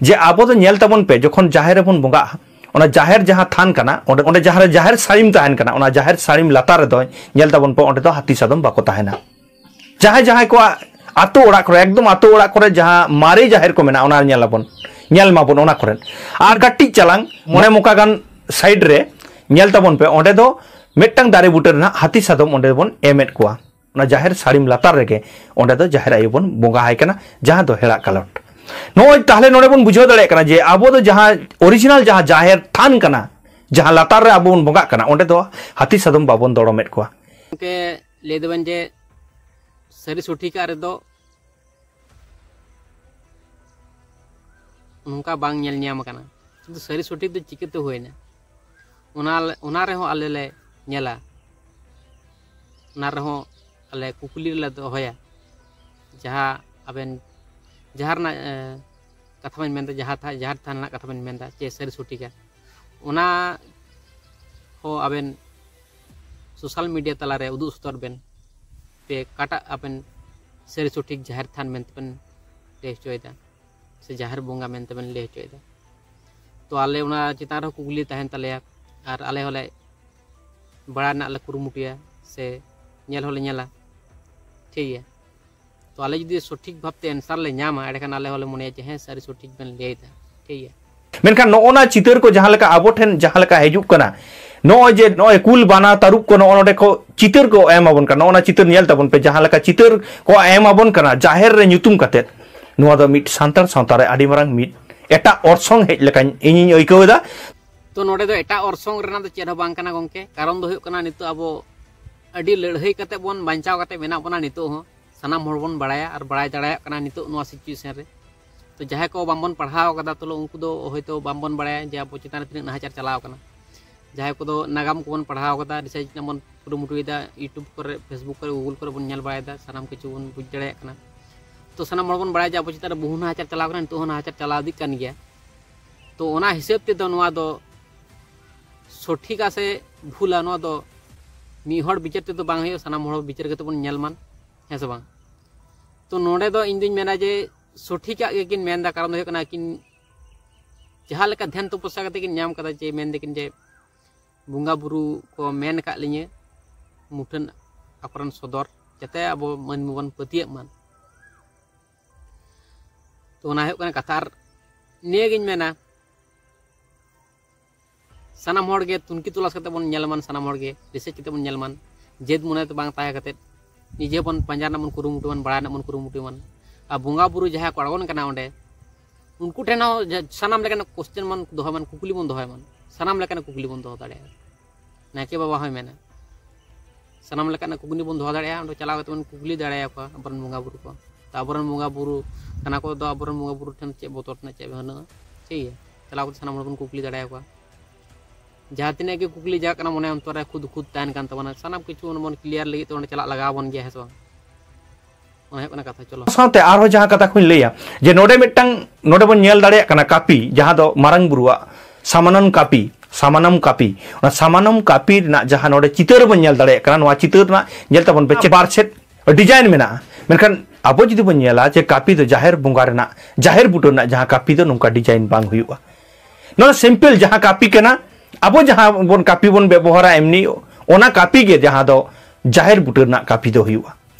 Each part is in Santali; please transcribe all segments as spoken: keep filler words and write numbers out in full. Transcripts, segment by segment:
ᱡᱮ ᱟᱵᱚ ᱫᱚ ᱧᱮᱞ ᱛᱟᱵᱚᱱ ᱯᱮ, ᱡᱚᱠᱷᱚᱱ ᱡᱟᱦᱮᱨ ᱨᱮᱵᱚᱱ ᱵᱚᱸᱜᱟᱜᱼᱟ, ᱚᱱᱟ ᱡᱟᱦᱮᱨ ᱡᱟᱦᱟᱸ ᱛᱷᱟᱱ ᱠᱟᱱᱟ, ᱚᱸᱰᱮ, ᱚᱸᱰᱮ ᱡᱟᱦᱟᱸ ᱨᱮ ᱡᱟᱦᱮᱨ ᱥᱟᱹᱲᱤᱢ ᱛᱟᱦᱮᱱ ᱠᱟᱱᱟ, ᱚᱱᱟ ᱡᱟᱦᱮᱨ ᱥᱟᱹᱲᱤᱢ ᱞᱟᱛᱟᱨ ᱨᱮᱫᱚ ᱧᱮᱞ ᱛᱟᱵᱚᱱ ᱯᱮ, ᱚᱸᱰᱮ ᱫᱚ ᱦᱟᱹᱛᱤ ᱥᱟᱫᱚᱢ ᱵᱟᱠᱚ ᱛᱟᱦᱮᱱᱟ᱾ ᱡᱟᱦᱟᱸᱭ ᱡᱟᱦᱟᱸᱭ ᱠᱚᱣᱟᱜ ᱟᱛᱳ ᱚᱲᱟᱜ ᱠᱚᱨᱮ, ᱮᱠᱫᱚᱢ ᱟᱛᱳ ᱚᱲᱟᱜ ᱠᱚᱨᱮ ᱡᱟᱦᱟᱸ ᱢᱟᱨᱮ ᱡᱟᱦᱮᱨ ᱠᱚ ᱢᱮᱱᱟᱜᱼᱟ, ᱚᱱᱟ ᱧᱮᱞ ᱟᱵᱚᱱ, ᱧᱮᱞ ᱢᱟᱵᱚᱱ ᱚᱱᱟ ᱠᱚᱨᱮ᱾ ᱟᱨ ᱠᱟᱹᱴᱤᱡ ᱪᱟᱞᱟᱝ ᱢᱚᱬᱮ ᱢᱚᱠᱟ ᱜᱟᱱ ᱥᱟᱭᱤᱰ ᱨᱮ ᱧᱮᱞ ᱛᱟᱵᱚᱱ ᱯᱮ, ᱚᱸᱰᱮ ᱫᱚ ᱢᱤᱫᱴᱟᱝ ᱫᱟᱨᱮ ᱵᱩᱴᱟᱹ ᱨᱮᱱᱟᱜ ᱦᱟᱹᱛᱤ ᱥᱟᱫᱚᱢ ᱚᱸᱰᱮ ᱵᱚᱱ ᱮᱢᱮᱫ ᱠᱚᱣᱟ᱾ ᱚᱱᱟ ᱡᱟᱦᱮᱨ ᱥᱟᱹᱲᱤᱢ ᱞᱟᱛᱟᱨ ᱨᱮᱜᱮ ᱚᱸᱰᱮ ᱫᱚ ᱡᱟᱦᱮᱨ ᱟᱭᱳ ᱵᱚᱱ ᱵᱚᱸᱜᱟ ᱟᱭ ᱠᱟᱱᱟ, ᱡᱟᱦᱟᱸ ᱫᱚ ᱦᱮᱲᱟᱜ ᱠᱟᱞᱚᱴ᱾ ᱱᱚᱜᱼᱚᱭ ᱛᱟᱦᱞᱮ ᱱᱚᱰᱮ ᱵᱚᱱ ᱵᱩᱡᱷᱟᱹᱣ ᱫᱟᱲᱮᱭᱟᱜ ᱠᱟᱱᱟ ᱡᱮ ᱟᱵᱚ ᱫᱚ ᱡᱟᱦᱟᱸ ᱚᱨᱤᱡᱤᱱᱟᱞ ᱡᱟᱦᱟᱸ ᱡᱟᱦᱮᱨ ᱛᱷᱟᱱ ᱠᱟᱱᱟ, ᱡᱟᱦᱟᱸ ᱞᱟᱛᱟᱨ ᱨᱮ ᱟᱵᱚ ᱵᱚᱱ ᱵᱚᱸᱜᱟᱜ ᱠᱟᱱᱟ, ᱚᱸᱰᱮ ᱫᱚ ᱦᱟᱹᱛᱤ ᱥᱟᱫᱚᱢ ᱵᱟᱵᱚᱱ ᱫᱚᱲᱚᱢᱮᱫ ᱠᱚᱣᱟ᱾ ᱜᱚᱢᱠᱮ, ᱞᱟᱹᱭ ᱫᱟᱵᱮᱱ ᱡᱮ ᱥᱟᱹᱨᱤ ᱥᱚᱴᱷᱤᱠᱟᱜ ᱨᱮᱫᱚ ᱱᱚᱝᱠᱟ ᱵᱟᱝ ᱧᱮᱞ ᱧᱟᱢ ᱟᱠᱟᱱᱟ, ᱠᱤᱱᱛᱩ ᱥᱟᱹᱨᱤ ᱥᱚᱴᱷᱤᱠ ᱫᱚ ᱪᱤᱠᱟᱹᱛᱮ ᱦᱩᱭᱱᱟ, ᱚᱱᱟ, ᱚᱱᱟ ᱨᱮᱦᱚᱸ ᱟᱞᱮ ᱞᱮ ᱧᱮᱞᱟ, ᱚᱱᱟ ᱨᱮᱦᱚᱸ ᱟᱞᱮ ᱠᱩᱠᱞᱤ ᱞᱮ ᱫᱚᱦᱚᱭᱟ᱾ ᱡᱟᱦᱟᱸ ᱟᱵᱮᱱ, ᱡᱟᱦᱟᱸ ᱨᱮᱱᱟᱜ, ᱮ, ᱠᱟᱛᱷᱟ ᱵᱮᱱ ᱢᱮᱱᱫᱟ, ᱡᱟᱦᱟᱸ ᱛᱷᱟ-, ᱡᱟᱦᱮᱨ ᱛᱷᱟᱱ ᱨᱮᱱᱟᱜ ᱠᱟᱛᱷᱟ ᱵᱮᱱ ᱢᱮᱱᱫᱟ, ᱪᱮ ᱥᱟᱹᱨᱤ ᱥᱚᱴᱷᱤᱠᱟ, ᱚᱱᱟ ᱦᱚᱸ ᱟᱵᱮᱱ ᱥᱳᱥᱟᱞ ᱢᱤᱰᱤᱭᱟ ᱛᱟᱞᱟᱨᱮ ᱩᱫᱩᱜ ᱥᱚᱫᱚᱨ ᱵᱮᱱ, ᱯᱮ ᱚᱠᱟᱴᱟᱜ ᱟᱵᱮᱱ ᱥᱟᱹᱨᱤ ᱥᱚᱴᱷᱤᱠ ᱡᱟᱦᱮᱨ ᱛᱷᱟᱱ ᱢᱮᱱᱛᱮ ᱵᱮᱱ ᱞᱟᱹᱭ ᱦᱚᱪᱚᱭᱮᱫᱟ, ᱥᱮ ᱡᱟᱦᱮᱨ ᱵᱚᱸᱜᱟ ᱢᱮᱱᱛᱮ ᱵᱮᱱ ᱞᱟᱹᱭ ᱦᱚᱪᱚᱭᱮᱫᱟ᱾ ᱛᱚ ᱟᱞᱮ ᱚᱱᱟ ᱪᱮᱛᱟᱱ ᱨᱮᱦᱚᱸ ᱠᱩᱠᱞᱤ ᱛᱟᱦᱮᱱ ᱛᱟᱞᱮᱭᱟ, ᱟᱨ ᱟᱞᱮ ᱦᱚᱸᱞᱮ ᱵᱟᱲᱟᱭ ᱨᱮᱱᱟᱜ ᱞᱮ ᱠᱩᱨᱩᱢᱩᱴᱩᱭᱟ, ᱥᱮ ᱧᱮᱞ ᱦᱚᱸᱞᱮ ᱧᱮᱞᱟ, ᱴᱷᱤᱠ ᱜᱮᱭᱟ᱾ ᱛᱚ ᱟᱞᱮ ᱡᱩᱫᱤ ᱥᱚᱴᱷᱤᱠ ᱵᱷᱟᱵᱛᱮ ᱮᱱᱥᱟᱨ ᱞᱮ ᱧᱟᱢᱟ, ᱮᱸᱰᱮᱠᱷᱟᱱ ᱟᱞᱮ ᱦᱚᱸᱞᱮ ᱢᱚᱱᱮᱭᱟ ᱡᱮ ᱦᱮᱸ, ᱥᱟᱹᱨᱤ ᱥᱚᱴᱷᱤᱠ ᱵᱮᱱ ᱞᱟᱹᱭ ᱮᱫᱟ, ᱴᱷᱤᱠ ᱜᱮᱭᱟ᱾ ᱢᱮᱱᱠᱷᱟᱱ ᱱᱚᱜᱼᱚ ᱱᱟ ᱪᱤᱛᱟᱹᱨ ᱠᱚ ᱡᱟᱦᱟᱸ ᱞᱮᱠᱟ ᱟᱵᱚ ᱴᱷᱮᱱ ᱡᱟᱦᱟᱸ ᱞᱮᱠᱟ ᱦᱤᱡᱩᱜ ᱠᱟᱱᱟ, ᱱᱚᱜᱼᱚᱭ ᱡᱮ ᱱᱚᱜᱼᱚᱭ ᱠᱩᱞ ᱵᱟᱱᱟ ᱛᱟᱹᱨᱩᱵ ᱠᱚ ᱱᱚᱜᱼᱚ ᱱᱚᱰᱮ ᱠᱚ ᱪᱤᱛᱟᱹᱨ ᱠᱚ ᱮᱢ ᱟᱵᱚᱱ ᱠᱟᱱᱟ, ᱱᱚᱜᱼᱚ ᱱᱟ ᱪᱤᱛᱟᱹᱨ ᱧᱮᱞ ᱛᱟᱵᱚᱱ ᱯᱮ, ᱡᱟᱦᱟᱸ ᱞᱮᱠᱟ ᱪᱤᱛᱟᱹᱨ ᱠᱚ ᱮᱢ ᱟᱵᱚᱱ ᱠᱟᱱᱟ ᱡᱟᱦᱮᱨ ᱨᱮ ᱧᱩᱛᱩᱢ ᱠᱟᱛᱮᱫ, ᱱᱚᱣᱟ ᱫᱚ ᱢᱤᱫ ᱥᱟᱱᱛᱟᱲ ᱥᱟᱶᱛᱟ ᱨᱮ ᱟᱹᱰᱤ ᱢᱟᱨᱟᱝ ᱢᱤᱫ ᱮᱴᱟᱜ ᱚᱨᱥᱚᱝ ᱦᱮᱡ ᱞᱮᱠᱟᱧ ᱤᱧᱤᱧ ᱟᱹᱭᱠᱟᱹᱣ ᱮᱫᱟ᱾ ᱛᱚ ᱱᱚᱰᱮ ᱫᱚ ᱮᱴᱟᱜ ᱚᱨᱥᱚᱝ ᱨᱮᱱᱟᱜ ᱫᱚ ᱪᱮᱫ ᱦᱚᱸ ᱵᱟᱝ ᱠᱟᱱᱟ ᱜᱚᱢᱠᱮ᱾ ᱠᱟᱨᱚᱱ ᱫᱚ ᱦᱩᱭᱩᱜ ᱠᱟᱱᱟ, ᱱᱤᱛᱚᱜ ᱟᱵᱚ ᱟᱹᱰᱤ ᱞᱟᱹᱲᱦᱟᱹᱭ ᱠᱟᱛᱮ ᱵᱚᱱ ᱵᱟᱧᱪᱟᱣ ᱠᱟᱛᱮ ᱢᱮᱱᱟᱜ ᱵᱚᱱᱟ ᱱᱤᱛᱚᱜ ᱦᱚᱸ᱾ ᱥᱟᱱᱟᱢ ᱦᱚᱲ ᱵᱚᱱ ᱵᱟᱲᱟᱭᱟ ᱟᱨ ᱵᱟᱲᱟᱭ ᱫᱟᱲᱮᱭᱟᱜ ᱠᱟᱱᱟ ᱱᱤᱛᱚᱜ ᱱᱚᱣᱟ ᱥᱤᱪᱩᱭᱮᱥᱚᱱ ᱨᱮ᱾ ᱛᱚ ᱡᱟᱦᱟᱸᱭ ᱠᱚ ᱵᱟᱝᱵᱚᱱ ᱯᱟᱲᱦᱟᱣ ᱠᱟᱫᱟ, ᱛᱚ ᱩᱱᱠᱩ ᱫᱚ ᱦᱚᱭᱛᱳ ᱵᱟᱝᱵᱚᱱ ᱵᱟᱲᱟᱭᱟ ᱡᱮ ᱟᱵᱚ ᱪᱮᱛᱟᱱ ᱨᱮ ᱛᱤᱱᱟᱹᱜ ᱱᱟᱦᱟᱪᱟᱨ ᱪᱟᱞᱟᱣ ᱠᱟᱱᱟ᱾ ᱡᱟᱦᱟᱸᱭ ᱠᱚᱫᱚ ᱱᱟᱜᱟᱢ ᱠᱚᱵᱚᱱ ᱯᱟᱲᱦᱟᱣ ᱠᱟᱫᱟ, ᱨᱤᱥᱟᱨᱪ ᱨᱮᱱᱟᱜ ᱵᱚᱱ ᱠᱩᱨᱩᱢᱩᱴᱩᱭᱮᱫᱟ, YouTube ᱠᱚᱨᱮ, Facebook ᱠᱚᱨᱮ, Google ᱠᱚᱨᱮ ᱵᱚᱱ ᱧᱮᱞ ᱵᱟᱲᱟᱭᱮᱫᱟ, ᱥᱟᱱᱟᱢ ᱠᱤᱪᱷᱩ ᱵᱚᱱ ᱵᱩᱡᱽ ᱫᱟᱲᱮᱭᱟᱜ ᱠᱟᱱᱟ᱾ ᱛᱚ ᱥᱟᱱᱟᱢ ᱦᱚᱲ ᱵᱚᱱ ᱵᱟᱲᱟᱭᱟ ᱡᱮ ᱟᱵᱚ ᱪᱮᱛᱟᱱ ᱨᱮ ᱵᱚᱦᱩ ᱱᱟᱦᱟᱪᱟᱨ ᱪᱟᱞᱟᱣ ᱠᱟᱱᱟ, ᱱᱤᱛᱚᱜ ᱦᱚᱸ ᱱᱟᱦᱟᱪᱟᱨ ᱪᱟᱞᱟᱣ ᱤᱫᱤᱜ ᱠᱟᱱ ᱜᱮᱭᱟ᱾ ᱛᱚ ᱚᱱᱟ ᱦᱤᱥᱟᱹᱵ ᱛᱮᱫᱚ ᱱᱚᱣᱟ ᱫᱚ ᱥᱚᱴᱷᱤᱠᱟ ᱥᱮ ᱵᱷᱩᱞᱟ, ᱱᱚᱣᱟ ᱫᱚ ᱢᱤᱫ ᱦᱚᱲ ᱵᱤᱪᱟᱹᱨ ᱛᱮᱫᱚ ᱵᱟᱝ ᱦᱩᱭᱩᱜᱼᱟ, ᱥᱟᱱᱟᱢ ᱦᱚᱲ ᱵᱤᱪᱟᱹᱨ ᱠᱟᱛᱮ ᱵᱚᱱ ᱧᱮᱞ ᱢᱟ, ᱦᱮᱸ ᱥᱮ ᱵᱟᱝ? ᱛᱚ ᱱᱚᱰᱮ ᱫᱚ ᱤᱧ ᱫᱩᱧ ᱢᱮᱱᱟ ᱡᱮ ᱥᱚᱴᱷᱤᱠᱟᱜ ᱜᱮᱠᱤᱱ ᱢᱮᱱᱫᱟ, ᱠᱟᱨᱚᱱ ᱫᱚ ᱦᱩᱭᱩᱜ ᱠᱟᱱᱟ ᱟᱹᱠᱤᱱ ᱡᱟᱦᱟᱸ ᱞᱮᱠᱟ ᱫᱷᱮᱭᱟᱱ ᱛᱚᱯᱚᱥᱟ ᱠᱟᱛᱮ ᱠᱤᱱ ᱧᱟᱢ ᱠᱟᱫᱟ, ᱡᱮ ᱢᱮᱱ ᱫᱟᱠᱤᱱ ᱡᱮ ᱵᱚᱸᱜᱟ ᱵᱩᱨᱩ ᱠᱚ ᱢᱮᱱ ᱟᱠᱟᱫ ᱞᱤᱧᱟᱹ ᱢᱩᱴᱷᱟᱹᱱ ᱟᱠᱚᱨᱮᱱ ᱥᱚᱫᱚᱨ, ᱡᱟᱛᱮ ᱟᱵᱚ ᱢᱟᱹᱱᱢᱤ ᱵᱚᱱ ᱯᱟᱹᱛᱭᱟᱹᱜ ᱢᱟ᱾ ᱛᱚ ᱚᱱᱟ ᱦᱩᱭᱩᱜ ᱠᱟᱱᱟ ᱠᱟᱛᱷᱟ᱾ ᱟᱨ ᱱᱤᱭᱟᱹᱜᱤᱧ ᱢᱮᱱᱟ, ᱥᱟᱱᱟᱢ ᱦᱚᱲ ᱜᱮ ᱛᱩᱱᱠᱷᱤ ᱛᱚᱞᱟᱥ ᱠᱟᱛᱮ ᱵᱚᱱ ᱧᱮᱞ ᱢᱟᱱ, ᱥᱟᱱᱟᱢ ᱦᱚᱲ ᱜᱮ ᱨᱤᱥᱟᱨᱪ ᱠᱟᱛᱮ ᱵᱚᱱ ᱧᱮᱞ ᱢᱟᱱ, ᱡᱮᱫ ᱢᱚᱱᱮ ᱛᱮ ᱵᱟᱝ ᱛᱟᱦᱮᱸ ᱠᱟᱛᱮ ᱱᱤᱡᱮ ᱵᱚᱱ ᱯᱟᱸᱡᱟ ᱨᱮᱱᱟᱜ ᱵᱚᱱ ᱠᱩᱨᱩᱢᱩᱴᱩᱭ ᱢᱟᱱ, ᱵᱟᱲᱟᱭ ᱨᱮᱱᱟᱜ ᱵᱚᱱ ᱠᱩᱨᱩᱢᱩᱴᱩᱭ ᱢᱟᱱ᱾ ᱟᱨ ᱵᱚᱸᱜᱟ ᱵᱩᱨᱩ ᱡᱟᱦᱟᱸᱭ ᱠᱚ ᱟᱬᱜᱚᱱ ᱠᱟᱱᱟ ᱚᱸᱰᱮ, ᱩᱱᱠᱩ ᱴᱷᱮᱱ ᱦᱚᱸ ᱡᱟ-, ᱥᱟᱱᱟᱢ ᱞᱮᱠᱟᱱᱟᱜ ᱠᱚᱥᱪᱮᱱ ᱵᱚᱱ ᱫᱚᱦᱚᱭ ᱢᱟᱱ, ᱠᱩᱠᱞᱤ ᱵᱚᱱ ᱫᱚᱦᱚᱭ ᱢᱟᱱ, ᱥᱟᱱᱟᱢ ᱞᱮᱠᱟᱱᱟᱜ ᱠᱩᱠᱞᱤ ᱵᱚᱱ ᱫᱚᱦᱚ ᱫᱟᱲᱮᱭᱟᱜᱼᱟ᱾ ᱱᱟᱭᱠᱮ ᱵᱟᱵᱟ ᱦᱚᱸᱭ ᱢᱮᱱᱟ, ᱥᱟᱱᱟᱢ ᱞᱮᱠᱟᱱᱟᱜ ᱠᱩᱠᱞᱤ ᱵᱚᱱ ᱫᱚᱦᱚ ᱫᱟᱲᱮᱭᱟᱜᱼᱟ, ᱚᱸᱰᱮ ᱪᱟᱞᱟᱣ ᱠᱟᱛᱮ ᱵᱚᱱ ᱠᱩᱠᱞᱤ ᱫᱟᱲᱮᱭᱟᱠᱚᱣᱟ ᱟᱵᱚᱨᱮᱱ ᱵᱚᱸᱜᱟ ᱵᱩᱨᱩ ᱠᱚ᱾ ᱛᱚ ᱟᱵᱚᱨᱮᱱ ᱵᱚᱸᱜᱟ ᱵᱩᱨᱩ ᱠᱟᱱᱟ ᱠᱚ, ᱫᱚ ᱟᱵᱚᱨᱮᱱ ᱵᱚᱸᱜᱟ ᱵᱩᱨᱩ ᱴᱷᱮᱱ ᱪᱮᱫ ᱵᱚᱛᱚᱨ ᱨᱮᱱᱟᱜ ᱪᱮᱫ ᱵᱟᱹᱱᱩᱜᱼᱟ, ᱴᱷᱤᱠ ᱜᱮᱭᱟ᱾ ᱪᱟᱞᱟᱣ ᱠᱟᱛᱮ ᱥᱟᱱᱟᱢ ᱦᱚᱲ ᱵᱚᱱ ᱠᱩᱠᱞᱤ ᱫᱟᱲᱮᱭᱟᱠᱚᱣᱟ᱾ ᱡᱟᱦᱟᱸ ᱛᱤᱱᱟᱹᱜ ᱜᱮ ᱠᱩᱠᱞᱤ ᱪᱟᱞᱟᱜ ᱠᱟᱱᱟ, ᱢᱚᱱᱮ ᱚᱱᱛᱚᱨ ᱨᱮ ᱠᱷᱩᱫ ᱠᱷᱩᱫ ᱛᱟᱦᱮᱱ ᱠᱟᱱ ᱛᱟᱵᱚᱱᱟ, ᱥᱟᱱᱟᱢ ᱠᱤᱪᱷᱩ ᱚᱱᱟ ᱵᱚᱱ ᱠᱞᱤᱭᱟᱨ ᱞᱟᱹᱜᱤᱫ ᱛᱮ ᱚᱸᱰᱮ ᱪᱟᱞᱟᱜ ᱞᱟᱜᱟᱣ ᱵᱚᱱ ᱜᱮᱭᱟ, ᱦᱮᱸ ᱥᱮ ᱵᱟᱝ? ᱚᱱᱟ ᱦᱩᱭᱩᱜ ᱠᱟᱱᱟ ᱠᱟᱛᱷᱟ᱾ ᱪᱚᱞᱚ᱾ ᱥᱟᱶᱛᱮ ᱟᱨᱦᱚᱸ ᱡᱟᱦᱟᱸ ᱠᱟᱛᱷᱟ ᱠᱚᱧ ᱞᱟᱹᱭᱟ, ᱡᱮ ᱱᱚᱰᱮ ᱢᱤᱫᱴᱟᱝ, ᱱᱚᱰᱮ ᱵᱚᱱ ᱧᱮᱞ ᱫᱟᱲᱮᱭᱟᱜ ᱠᱟᱱᱟ ᱠᱟᱹᱯᱤ, ᱡᱟᱦᱟᱸ ᱫᱚ ᱢᱟᱨᱟᱝ ᱵᱩᱨᱩᱣᱟᱜ ᱥᱟᱢᱟᱱᱚᱢ ᱠᱟᱹᱯᱤ, ᱥᱟᱢᱟᱱᱚᱢ ᱠᱟᱹᱯᱤ, ᱚᱱᱟ ᱥᱟᱢᱟᱱᱚᱢ ᱠᱟᱹᱯᱤ ᱨᱮᱱᱟᱜ ᱡᱟᱦᱟᱸ ᱱᱚᱰᱮ ᱪᱤᱛᱟᱹᱨ ᱵᱚᱱ ᱧᱮᱞ ᱫᱟᱲᱮᱭᱟᱜ ᱠᱟᱱᱟ, ᱱᱚᱣᱟ ᱪᱤᱛᱟᱹᱨ ᱨᱮᱱᱟᱜ ᱧᱮᱞ ᱛᱟᱵᱚᱱ ᱯᱮ, ᱪᱮ ᱵᱟᱨ ᱥᱮᱫ ᱰᱤᱡᱟᱭᱤᱱ ᱢᱮᱱᱟᱜᱼᱟ᱾ ᱢᱮᱱᱠᱷᱟᱱ ᱟᱵᱚ ᱡᱩᱫᱤ ᱵᱚᱱ ᱧᱮᱞᱟ ᱡᱮ ᱠᱟᱹᱯᱤ ᱫᱚ ᱡᱟᱦᱮᱨ ᱵᱚᱸᱜᱟ ᱨᱮᱱᱟᱜ, ᱡᱟᱦᱮᱨ ᱵᱩᱴᱟᱹ ᱨᱮᱱᱟᱜ ᱡᱟᱦᱟᱸ ᱠᱟᱹᱯᱤ ᱫᱚ ᱱᱚᱝᱠᱟ ᱰᱤᱡᱟᱭᱤᱱ ᱵᱟᱝ ᱦᱩᱭᱩᱜᱼᱟ᱾ ᱱᱚᱣᱟ ᱥᱤᱢᱯᱮᱞ ᱡᱟᱦᱟᱸ ᱠᱟᱹᱯᱤ ᱠᱟᱱᱟ, ᱟᱵᱚ ᱡᱟᱦᱟᱸ ᱵᱚᱱ ᱠᱟᱹᱯᱤ ᱵᱚᱱ ᱵᱮᱵᱚᱦᱟᱨᱟ ᱮᱢᱱᱤ, ᱚᱱᱟ ᱠᱟᱹᱯᱤ ᱜᱮ ᱡᱟᱦᱟᱸ ᱫᱚ ᱡᱟᱦᱮᱨ ᱵᱩᱴᱟᱹ ᱨᱮᱱᱟᱜ ᱠᱟᱹᱯᱤ ᱫᱚ ᱦᱩᱭᱩᱜᱼᱟ᱾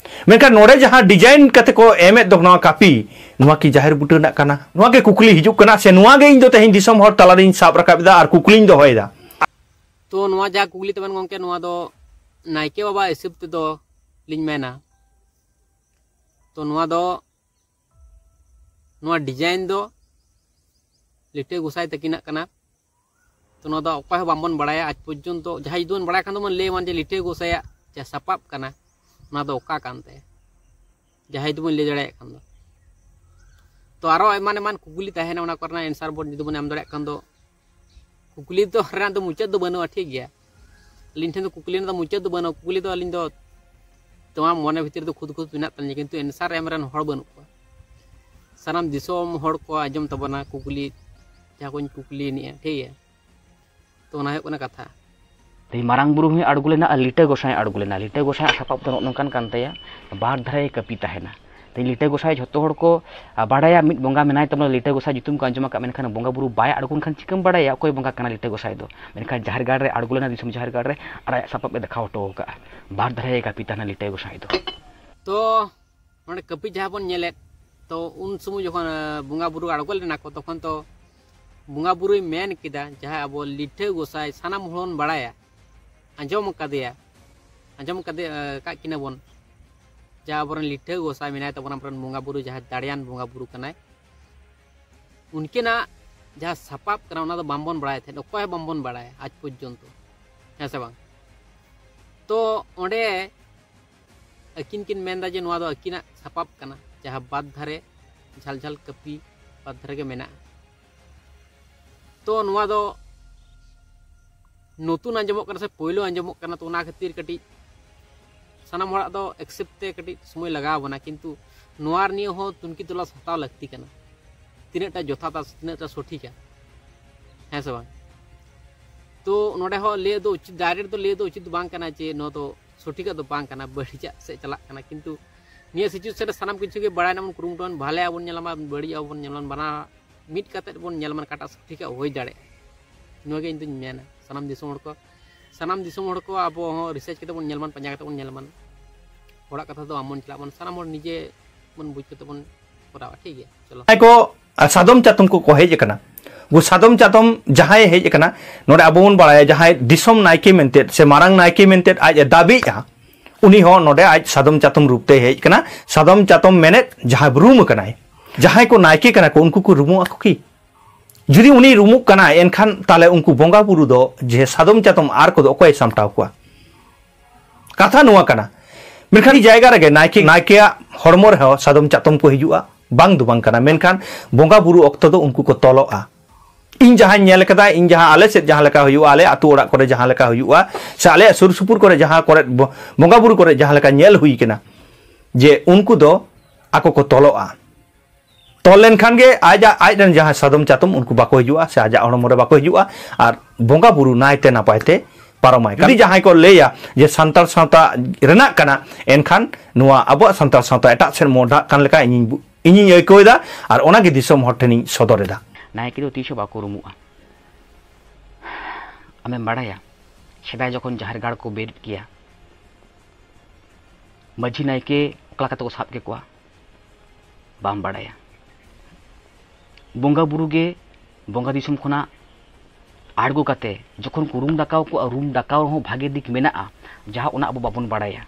ᱢᱮᱱᱠᱷᱟᱱ ᱱᱚᱰᱮ ᱡᱟᱦᱟᱸ ᱰᱤᱡᱟᱭᱤᱱ ᱠᱟᱛᱮ ᱠᱚ ᱮᱢᱮᱫ ᱫᱚ ᱱᱚᱣᱟ ᱠᱟᱹᱯᱤ, ᱱᱚᱣᱟ ᱠᱤ ᱡᱟᱦᱮᱨ ᱵᱩᱴᱟᱹ ᱨᱮᱱᱟᱜ ᱠᱟᱱᱟ? ᱱᱚᱣᱟ ᱜᱮ ᱠᱩᱠᱞᱤ ᱦᱤᱡᱩᱜ ᱠᱟᱱᱟ, ᱥᱮ ᱱᱚᱣᱟ ᱜᱮ ᱤᱧ ᱫᱚ ᱛᱮᱦᱮᱧ ᱫᱤᱥᱚᱢ ᱦᱚᱲ ᱛᱟᱞᱟᱨᱤᱧ ᱥᱟᱵ ᱨᱟᱠᱟᱵ ᱮᱫᱟ ᱟᱨ ᱠᱩᱠᱞᱤᱧ ᱫᱚᱦᱚᱭᱮᱫᱟ? ᱛᱚ ᱱᱚᱣᱟ ᱡᱟᱦᱟᱸ ᱠᱩᱠᱞᱤ ᱛᱟᱵᱮᱱ ᱜᱚᱢᱠᱮ, ᱱᱚᱣᱟ ᱫᱚ ᱱᱟᱭᱠᱮ ᱵᱟᱵᱟ ᱦᱤᱥᱟᱹᱵ ᱛᱮᱫᱚ ᱞᱤᱧ ᱢᱮᱱᱟ, ᱛᱚ ᱱᱚᱣᱟ ᱫᱚ, ᱱᱚᱣᱟ ᱰᱤᱡᱟᱭᱤᱱ ᱫᱚ ᱞᱤᱴᱟᱹ ᱜᱚᱸᱥᱟᱭ ᱛᱟᱹᱠᱤᱱᱟᱜ ᱠᱟᱱᱟ᱾ ᱛᱚ ᱱᱚᱣᱟ ᱫᱚ ᱚᱠᱚᱭ ᱦᱚᱸ ᱵᱟᱝᱵᱚᱱ ᱵᱟᱲᱟᱭᱟ ᱟᱡ ᱯᱚᱨᱡᱚᱱᱛᱚ᱾ ᱡᱟᱦᱟᱸᱭ ᱡᱩᱫᱤ ᱵᱚᱱ ᱵᱟᱲᱟᱭ ᱠᱷᱟᱱ ᱫᱚᱵᱚᱱ ᱞᱟᱹᱭ ᱢᱟ ᱡᱮ ᱞᱤᱴᱟᱹ ᱜᱚᱸᱥᱟᱭᱟᱜ ᱡᱟᱦᱟᱸ ᱥᱟᱯᱟᱵ ᱠᱟᱱᱟ, ᱚᱱᱟ ᱫᱚ ᱚᱠᱟ ᱠᱟᱱ ᱛᱟᱭᱟ, ᱡᱟᱦᱟᱸᱭ ᱡᱩᱫᱤ ᱵᱚᱱ ᱞᱟᱹᱭ ᱫᱟᱲᱮᱭᱟᱜ ᱠᱷᱟᱱ ᱫᱚ᱾ ᱛᱚ ᱟᱨᱚ ᱮᱢᱟᱱ ᱮᱢᱟᱱ ᱠᱩᱠᱞᱤ ᱛᱟᱦᱮᱱᱟ, ᱚᱱᱟ ᱠᱚᱨᱮᱱᱟᱜ ᱮᱱᱥᱟᱨ ᱵᱚᱱ ᱡᱩᱫᱤ ᱵᱚᱱ ᱮᱢ ᱫᱟᱲᱮᱭᱟᱜ ᱠᱷᱟᱱ ᱫᱚ᱾ ᱠᱩᱠᱞᱤ ᱫᱚ ᱨᱮᱱᱟᱜ ᱫᱚ ᱢᱩᱪᱟᱹᱫ ᱫᱚ ᱵᱟᱹᱱᱩᱜᱼᱟ, ᱴᱷᱤᱠ ᱜᱮᱭᱟ᱾ ᱟᱹᱞᱤᱧ ᱴᱷᱮᱱ ᱫᱚ ᱠᱩᱠᱞᱤ ᱨᱮᱱᱟᱜ ᱫᱚ ᱢᱩᱪᱟᱹᱫ ᱫᱚ ᱵᱟᱹᱱᱩᱜᱼᱟ᱾ ᱠᱩᱠᱞᱤ ᱫᱚ ᱟᱹᱞᱤᱧ ᱫᱚ ᱛᱚᱢᱟ ᱢᱚᱱᱮ ᱵᱷᱤᱛᱤᱨ ᱫᱚ ᱠᱷᱩᱫ ᱠᱷᱩᱫ ᱢᱮᱱᱟᱜ ᱛᱟᱹᱞᱤᱧᱟ, ᱠᱤᱱᱛᱩ ᱮᱱᱥᱟᱨ ᱮᱢ ᱨᱮᱱ ᱦᱚᱲ ᱵᱟᱹᱱᱩᱜ ᱠᱚᱣᱟ᱾ ᱥᱟᱱᱟᱢ ᱫᱤᱥᱚᱢ ᱦᱚᱲ ᱠᱚ ᱟᱸᱡᱚᱢ ᱛᱟᱵᱚᱱᱟ ᱠᱩᱠᱞᱤ, ᱡᱟᱦᱟᱸ ᱠᱚᱧ ᱠᱩᱠᱞᱤ ᱟᱹᱱᱤᱡᱼᱟ, ᱴᱷᱤᱠ ᱜᱮᱭᱟ᱾ ᱛᱚ ᱚᱱᱟ ᱦᱩᱭᱩᱜ ᱠᱟᱱᱟ ᱠᱟᱛᱷᱟ᱾ ᱛᱮᱦᱮᱧ ᱢᱟᱨᱟᱝ ᱵᱩᱨᱩ ᱦᱚᱸᱭ ᱟᱬᱜᱚ ᱞᱮᱱᱟ ᱟᱨ ᱞᱤᱴᱟᱹ ᱜᱚᱸᱥᱟᱭ ᱟᱬᱜᱚ ᱞᱮᱱᱟ᱾ ᱞᱤᱴᱟᱹ ᱜᱚᱸᱥᱟᱭᱟᱜ ᱥᱟᱯᱟᱵ ᱫᱚ ᱱᱚᱜᱼᱚ ᱱᱚᱝᱠᱟᱱ ᱠᱟᱱ ᱛᱟᱭᱟ, ᱵᱟᱨ ᱫᱷᱟᱨᱮ ᱠᱟᱹᱯᱤ ᱛᱟᱦᱮᱱᱟ᱾ ᱛᱮᱦᱮᱧ ᱞᱤᱴᱟᱹ ᱜᱚᱸᱥᱟᱭ ᱡᱷᱚᱛᱚ ᱦᱚᱲ ᱠᱚ, ᱟ, ᱵᱟᱲᱟᱭᱟ, ᱢᱤᱫ ᱵᱚᱸᱜᱟ ᱢᱮᱱᱟᱭ ᱛᱟᱵᱚᱱᱟ, ᱞᱤᱴᱟᱹ ᱜᱚᱸᱥᱟᱭ ᱧᱩᱛᱩᱢ ᱠᱚ ᱟᱸᱡᱚᱢ ᱟᱠᱟᱫ, ᱢᱮᱱᱠᱷᱟᱱ ᱵᱚᱸᱜᱟ ᱵᱩᱨᱩ ᱵᱟᱭ ᱟᱬᱜᱚᱱ ᱠᱷᱟᱱ ᱪᱤᱠᱟᱹᱢ ᱵᱟᱲᱟᱭᱟ ᱚᱠᱚᱭ ᱵᱚᱸᱜᱟ ᱠᱟᱱᱟ ᱞᱤᱴᱟᱹ ᱜᱚᱸᱥᱟᱭ ᱫᱚ? ᱢᱮᱱᱠᱷᱟᱱ ᱡᱟᱦᱮᱨ ᱜᱟᱲ ᱨᱮ ᱟᱬᱜᱚ ᱞᱮᱱᱟ, ᱫᱤᱥᱚᱢ ᱡᱟᱦᱮᱨ ᱜᱟᱲ ᱨᱮ ᱟᱨ ᱟᱭᱟᱜ ᱥᱟᱯᱟᱵ ᱮ ᱫᱮᱠᱷᱟᱣ ᱦᱚᱴᱚ ᱟᱠᱟᱫᱼᱟ᱾ ᱵᱟᱨ ᱫᱷᱟᱨᱮ ᱠᱟᱹᱯᱤ ᱛᱟᱦᱮᱱᱟ ᱞᱤᱴᱟᱹ ᱜᱚᱸᱥᱟᱭ ᱫᱚ᱾ ᱛᱚ ᱱᱚᱰᱮ ᱠᱟᱹᱯᱤ ᱡᱟᱦᱟᱸ ᱵᱚᱱ ᱧᱮᱞᱮᱫ, ᱛᱚ ᱩᱱ ᱥᱚᱢᱚᱭ ᱡᱚᱠᱷᱚᱱ, ᱟ, ᱵᱚᱸᱜᱟ ᱵᱩᱨᱩ ᱟᱬᱜᱚ ᱞᱮᱱᱟ ᱠᱚ, ᱛᱚᱠᱷᱚᱱ ᱛᱚ ᱵᱚᱸᱜᱟ ᱵᱩᱨᱩᱭ ᱢᱮᱱ ᱠᱮᱫᱟ, ᱡᱟᱦᱟᱸᱭ ᱟᱵᱚ ᱞᱤᱴᱷᱟᱹ ᱜᱚᱸᱥᱟᱭ ᱥᱟᱱᱟᱢ ᱦᱚᱲ ᱵᱚᱱ ᱵᱟᱲᱟᱭᱟ, ᱟᱸᱡᱚᱢ ᱟᱠᱟᱫᱮᱭᱟ, ᱟᱸᱡᱚᱢ ᱟᱠᱟᱫᱮ, ᱟ, ᱟᱠᱟᱫ ᱠᱤᱱᱟ ᱵᱚᱱ, ᱡᱟᱦᱟᱸ ᱟᱵᱚᱨᱮᱱ ᱞᱤᱴᱷᱟᱹ ᱜᱚᱸᱥᱟᱭ ᱢᱮᱱᱟᱭ ᱛᱟᱵᱚᱱᱟ, ᱟᱵᱚᱨᱮᱱ ᱵᱚᱸᱜᱟ ᱵᱩᱨᱩ ᱡᱟᱦᱟᱸᱭ ᱫᱟᱲᱮᱭᱟᱱ ᱵᱚᱸᱜᱟ ᱵᱩᱨᱩ ᱠᱟᱱᱟᱭ, ᱩᱱᱠᱤᱱᱟᱜ ᱡᱟᱦᱟᱸ ᱥᱟᱯᱟᱵ ᱠᱟᱱᱟ, ᱚᱱᱟ ᱫᱚ ᱵᱟᱝᱵᱚᱱ ᱵᱟᱲᱟᱭ ᱛᱟᱦᱮᱸᱫ, ᱚᱠᱚᱭ ᱦᱚᱸ ᱵᱟᱝᱵᱚᱱ ᱵᱟᱲᱟᱭᱟ ᱟᱡ ᱯᱚᱨᱡᱚᱱᱛᱚ, ᱦᱮᱸ ᱥᱮ ᱵᱟᱝ? ᱛᱚ ᱚᱸᱰᱮ ᱟᱹᱠᱤᱱ ᱠᱤᱱ ᱢᱮᱱᱫᱟ ᱡᱮ ᱱᱚᱣᱟ ᱫᱚ ᱟᱹᱠᱤᱱᱟᱜ ᱥᱟᱯᱟᱵ ᱠᱟᱱᱟ, ᱡᱟᱦᱟᱸ ᱵᱟᱫ ᱫᱷᱟᱨᱮ ᱡᱷᱟᱞ ᱡᱷᱟᱞ ᱠᱟᱹᱯᱤ ᱵᱟᱫ ᱫᱷᱟᱨᱮ ᱜᱮ ᱢᱮᱱᱟᱜᱼᱟ᱾ ᱛᱚ ᱱᱚᱣᱟ ᱫᱚ ᱱᱚᱛᱩᱱ ᱟᱸᱡᱚᱢᱚᱜ ᱠᱟᱱᱟ ᱥᱮ ᱯᱳᱭᱞᱳ ᱟᱸᱡᱚᱢᱚᱜ ᱠᱟᱱᱟ, ᱛᱚ ᱚᱱᱟ ᱠᱷᱟᱹᱛᱤᱨ ᱠᱟᱹᱴᱤᱡ ᱥᱟᱱᱟᱢ ᱦᱚᱲᱟᱜ ᱫᱚ ᱮᱠᱥᱮᱯᱴ ᱛᱮ ᱠᱟᱹᱴᱤᱡ ᱥᱚᱢᱚᱭ ᱞᱟᱜᱟᱣ ᱵᱚᱱᱟ, ᱠᱤᱱᱛᱩ ᱱᱚᱣᱟ ᱱᱤᱭᱮ ᱦᱚᱸ ᱛᱩᱱᱠᱷᱤ ᱛᱚᱞᱟᱥ ᱦᱟᱛᱟᱣ ᱞᱟᱹᱠᱛᱤ ᱠᱟᱱᱟ, ᱛᱤᱱᱟᱹᱜ ᱴᱟ ᱡᱚᱛᱷᱟᱛᱟ ᱥᱮ ᱛᱤᱱᱟᱹᱜ ᱴᱟ ᱥᱚᱴᱷᱤᱠᱟ, ᱦᱮᱸ ᱥᱮ ᱵᱟᱝ? ᱛᱚ ᱱᱚᱰᱮ ᱦᱚᱸ ᱞᱟᱹᱭ ᱫᱚ ᱩᱪᱤᱛ, ᱰᱟᱭᱨᱮᱠᱴ ᱫᱚ ᱞᱟᱹᱭ ᱫᱚ ᱩᱪᱤᱛ ᱫᱚ ᱵᱟᱝ ᱠᱟᱱᱟ ᱡᱮ ᱱᱚᱣᱟ ᱫᱚ ᱥᱚᱴᱷᱤᱠᱟᱜ ᱫᱚ ᱵᱟᱝ ᱠᱟᱱᱟ, ᱵᱟᱹᱲᱤᱡᱟᱜ ᱥᱮᱫ ᱪᱟᱞᱟᱜ ᱠᱟᱱᱟ, ᱠᱤᱱᱛᱩ ᱱᱤᱭᱟᱹ ᱥᱤᱪᱩᱭᱮᱥᱚᱱ ᱨᱮ ᱥᱟᱱᱟᱢ ᱠᱤᱪᱷᱩ ᱜᱮ ᱵᱟᱲᱟᱭ ᱨᱮᱱᱟᱜ ᱵᱚᱱ ᱠᱩᱨᱩᱢᱩᱴᱩᱭᱟ, ᱵᱷᱟᱞᱮᱭᱟᱜ ᱵᱚᱱ ᱧᱮᱞ ᱢᱟ, ᱵᱟᱹᱲᱤᱡᱟᱜ ᱵᱚᱱ ᱧᱮᱞ ᱢᱟ, ᱵᱟᱱᱟᱨ ᱢᱤᱫ ᱠᱟᱛᱮᱫ ᱵᱚᱱ ᱧᱮᱞ ᱢᱟ ᱚᱠᱟᱴᱟᱜ ᱥᱚᱴᱷᱤᱠᱟᱜ ᱦᱩᱭ ᱫᱟᱲᱮᱭᱟᱜᱼᱟ᱾ ᱱᱚᱣᱟ ᱜᱮ ᱤᱧ ᱫᱩᱧ ᱢᱮᱱᱟ ᱥᱟᱱᱟᱢ ᱫᱤᱥᱚᱢ ᱦᱚᱲ ᱠᱚ, ᱥᱟᱱᱟᱢ ᱫᱤᱥᱚᱢ ᱦᱚᱲ ᱠᱚ ᱟᱵᱚ ᱦᱚᱸ ᱨᱤᱥᱟᱨᱪ ᱠᱟᱛᱮ ᱵᱚᱱ ᱧᱮᱞ ᱢᱟ, ᱯᱟᱸᱡᱟ ᱠᱟᱛᱮ ᱵᱚᱱ ᱧᱮᱞ ᱢᱟ, ᱦᱚᱲᱟᱜ ᱠᱟᱛᱷᱟ ᱫᱚ ᱵᱟᱵᱚᱱ ᱪᱟᱞᱟᱜ ᱢᱟ, ᱥᱟᱱᱟᱢ ᱦᱚᱲ ᱱᱤᱡᱮ ᱵᱚᱱ ᱵᱩᱡᱽ ᱠᱟᱛᱮ ᱵᱚᱱ ᱠᱚᱨᱟᱣᱟ, ᱴᱷᱤᱠ ᱜᱮᱭᱟ, ᱪᱚᱞᱚ᱾ ᱡᱟᱦᱟᱸᱭ ᱠᱚ, ᱟ, ᱥᱟᱫᱚᱢ ᱪᱟᱛᱚᱢ ᱠᱚ, ᱠᱚ ᱦᱮᱡ ᱟᱠᱟᱱᱟ, ᱩᱱᱠᱩ ᱥᱟᱫᱚᱢ ᱪᱟᱛᱚᱢ ᱡᱟᱦᱟᱸᱭ ᱦᱮᱡ ᱟᱠᱟᱱᱟ, ᱱᱚᱰᱮ ᱟᱵᱚ ᱵᱚᱱ ᱵᱟᱲᱟᱭᱟ ᱡᱟᱦᱟᱸᱭ ᱫᱤᱥᱚᱢ ᱱᱟᱭᱠᱮ ᱢᱮᱱᱛᱮ ᱥᱮ ᱢᱟᱨᱟᱝ ᱱᱟᱭᱠᱮ ᱢᱮᱱᱛᱮ ᱟᱡ ᱮ ᱫᱟᱹᱵᱤᱜᱼᱟ, ᱩᱱᱤ ᱦᱚᱸ ᱱᱚᱰᱮ ᱟᱡ ᱥᱟᱫᱚᱢ ᱪᱟᱛᱚᱢ ᱨᱩᱯ ᱛᱮᱭ ᱦᱮᱡ ᱟᱠᱟᱱᱟ᱾ ᱥᱟᱫᱚᱢ ᱪᱟᱛᱚᱢ ᱢᱮᱱᱮᱫ ᱡᱟᱦᱟᱸᱭ ᱨᱩᱢ ᱟᱠᱟᱱᱟᱭ, ᱡᱟᱦᱟᱸᱭ ᱠᱚ ᱱᱟᱭᱠᱮ ᱠᱟᱱᱟ ᱠᱚ, ᱩᱱᱠᱩ ᱠᱚ ᱨᱩᱢᱩᱜ ᱟᱠᱚ ᱠᱤ? ᱡᱩᱫᱤ ᱩᱱᱤ ᱨᱩᱢᱩᱜ ᱠᱟᱱᱟᱭ, ᱮᱱᱠᱷᱟᱱ ᱛᱟᱦᱞᱮ ᱩᱱᱠᱩ ᱵᱚᱸᱜᱟ ᱵᱩᱨᱩ ᱫᱚ ᱡᱮ ᱥᱟᱫᱚᱢ ᱪᱟᱛᱚᱢ ᱟᱨ ᱠᱚᱫᱚ ᱚᱠᱚᱭᱮ ᱥᱟᱢᱴᱟᱣ ᱠᱚᱣᱟ? ᱠᱟᱛᱷᱟ ᱱᱚᱣᱟ ᱠᱟᱱᱟ᱾ ᱢᱮᱱᱠᱷᱟᱱ ᱡᱟᱭᱜᱟ ᱨᱮᱜᱮ ᱱᱟᱭᱠᱮ, ᱱᱟᱭᱠᱮᱭᱟᱜ ᱦᱚᱲᱢᱚ ᱨᱮᱦᱚᱸ ᱥᱟᱫᱚᱢ ᱪᱟᱛᱚᱢ ᱠᱚ ᱦᱤᱡᱩᱜᱼᱟ, ᱵᱟᱝ ᱫᱚ ᱵᱟᱝ ᱠᱟᱱᱟ, ᱢᱮᱱᱠᱷᱟᱱ ᱵᱚᱸᱜᱟ ᱵᱩᱨᱩ ᱚᱠᱛᱚ ᱫᱚ ᱩᱱᱠᱩ ᱠᱚ ᱛᱚᱞᱚᱜᱼᱟ᱾ ᱤᱧ ᱡᱟᱦᱟᱸᱧ ᱧᱮᱞ ᱠᱟᱫᱟ, ᱤᱧ ᱡᱟᱦᱟᱸ ᱟᱞᱮ ᱥᱮᱫ ᱡᱟᱦᱟᱸ ᱞᱮᱠᱟ ᱦᱩᱭᱩᱜᱼᱟ, ᱟᱞᱮ ᱟᱹᱛᱩ ᱚᱲᱟᱜ ᱠᱚᱨᱮ ᱡᱟᱦᱟᱸ ᱞᱮᱠᱟ ᱦᱩᱭᱩᱜᱼᱟ, ᱥᱮ ᱟᱞᱮᱭᱟᱜ ᱥᱩᱨ ᱥᱩᱯᱩᱨ ᱠᱚᱨᱮ ᱡᱟᱦᱟᱸ ᱠᱚᱨᱮ ᱵᱚ-, ᱵᱚᱸᱜᱟ ᱵᱩᱨᱩ ᱠᱚᱨᱮ ᱡᱟᱦᱟᱸ ᱞᱮᱠᱟ ᱧᱮᱞ ᱦᱩᱭ ᱠᱟᱱᱟ, ᱡᱮ ᱩᱱᱠᱩ ᱫᱚ ᱟᱠᱚ ᱠᱚ ᱛᱚᱞᱚᱜᱼᱟ᱾ ᱛᱚᱞ ᱞᱮᱱᱠᱷᱟᱱ ᱜᱮ ᱟᱡᱟᱜ, ᱟᱡ ᱨᱮᱱ ᱡᱟᱦᱟᱸᱭ ᱥᱟᱫᱚᱢ ᱪᱟᱛᱚᱢ, ᱩᱱᱠᱩ ᱵᱟᱠᱚ ᱦᱤᱡᱩᱜᱼᱟ ᱥᱮ ᱟᱡᱟᱜ ᱦᱚᱲᱢᱚ ᱨᱮ ᱵᱟᱠᱚ ᱦᱤᱡᱩᱜᱼᱟ᱾ ᱟᱨ ᱵᱚᱸᱜᱟ ᱵᱩᱨᱩ ᱱᱟᱭᱛᱮ ᱱᱟᱯᱟᱭ ᱛᱮ ᱯᱟᱨᱚᱢᱟᱭ᱾ ᱡᱩᱫᱤ ᱡᱟᱦᱟᱸᱭ ᱠᱚ ᱞᱟᱹᱭᱟ ᱡᱮ ᱥᱟᱱᱛᱟᱲ ᱥᱟᱶᱛᱟ ᱨᱮᱱᱟᱜ ᱠᱟᱱᱟ, ᱮᱱᱠᱷᱟᱱ ᱱᱚᱣᱟ ᱟᱵᱚᱣᱟᱜ ᱥᱟᱱᱛᱟᱲ ᱥᱟᱶᱛᱟ ᱮᱴᱟᱜ ᱥᱮᱫ ᱢᱚᱦᱰᱟᱜ ᱠᱟᱱ ᱞᱮᱠᱟ ᱤᱧᱤᱧ ᱵᱩ-, ᱤᱧᱤᱧ ᱟᱹᱭᱠᱟᱹᱣ ᱮᱫᱟ, ᱟᱨ ᱚᱱᱟᱜᱮ ᱫᱤᱥᱚᱢ ᱦᱚᱲ ᱴᱷᱮᱱᱤᱧ ᱥᱚᱫᱚᱨ ᱮᱫᱟ᱾ ᱱᱟᱭᱠᱮ ᱫᱚ ᱛᱤᱥ ᱦᱚᱸ ᱵᱟᱠᱚ ᱨᱩᱢᱩᱜᱼᱟ᱾ ᱟᱢᱮᱢ ᱵᱟᱲᱟᱭᱟ, ᱥᱮᱫᱟᱭ ᱡᱚᱠᱷᱚᱱ ᱡᱟᱦᱮᱨ ᱜᱟᱲ ᱠᱚ ᱵᱮᱨᱮᱫ ᱠᱮᱭᱟ, ᱢᱟᱹᱡᱷᱤ ᱱᱟᱭᱠᱮ ᱚᱠᱟ ᱞᱮᱠᱟ ᱛᱮᱠᱚ ᱥᱟᱵ ᱠᱮᱠᱚᱣᱟ? ᱵᱟᱢ ᱵᱟᱲᱟᱭᱟ᱾ ᱵᱚᱸᱜᱟ ᱵᱩᱨᱩ ᱜᱮ ᱵᱚᱸᱜᱟ ᱫᱤᱥᱚᱢ ᱠᱷᱚᱱᱟᱜ ᱟᱬᱜᱚ ᱠᱟᱛᱮ ᱡᱚᱠᱷᱚᱱ ᱠᱚ ᱨᱩᱢ ᱰᱟᱠᱟᱣ ᱠᱚᱜᱼᱟ, ᱨᱩᱢ ᱰᱟᱠᱟᱣ ᱦᱚᱸ ᱵᱷᱟᱜᱮ ᱫᱤᱠ ᱢᱮᱱᱟᱜᱼᱟ, ᱡᱟᱦᱟᱸ ᱚᱱᱟ ᱟᱵᱚ ᱵᱟᱵᱚᱱ ᱵᱟᱲᱟᱭᱟ᱾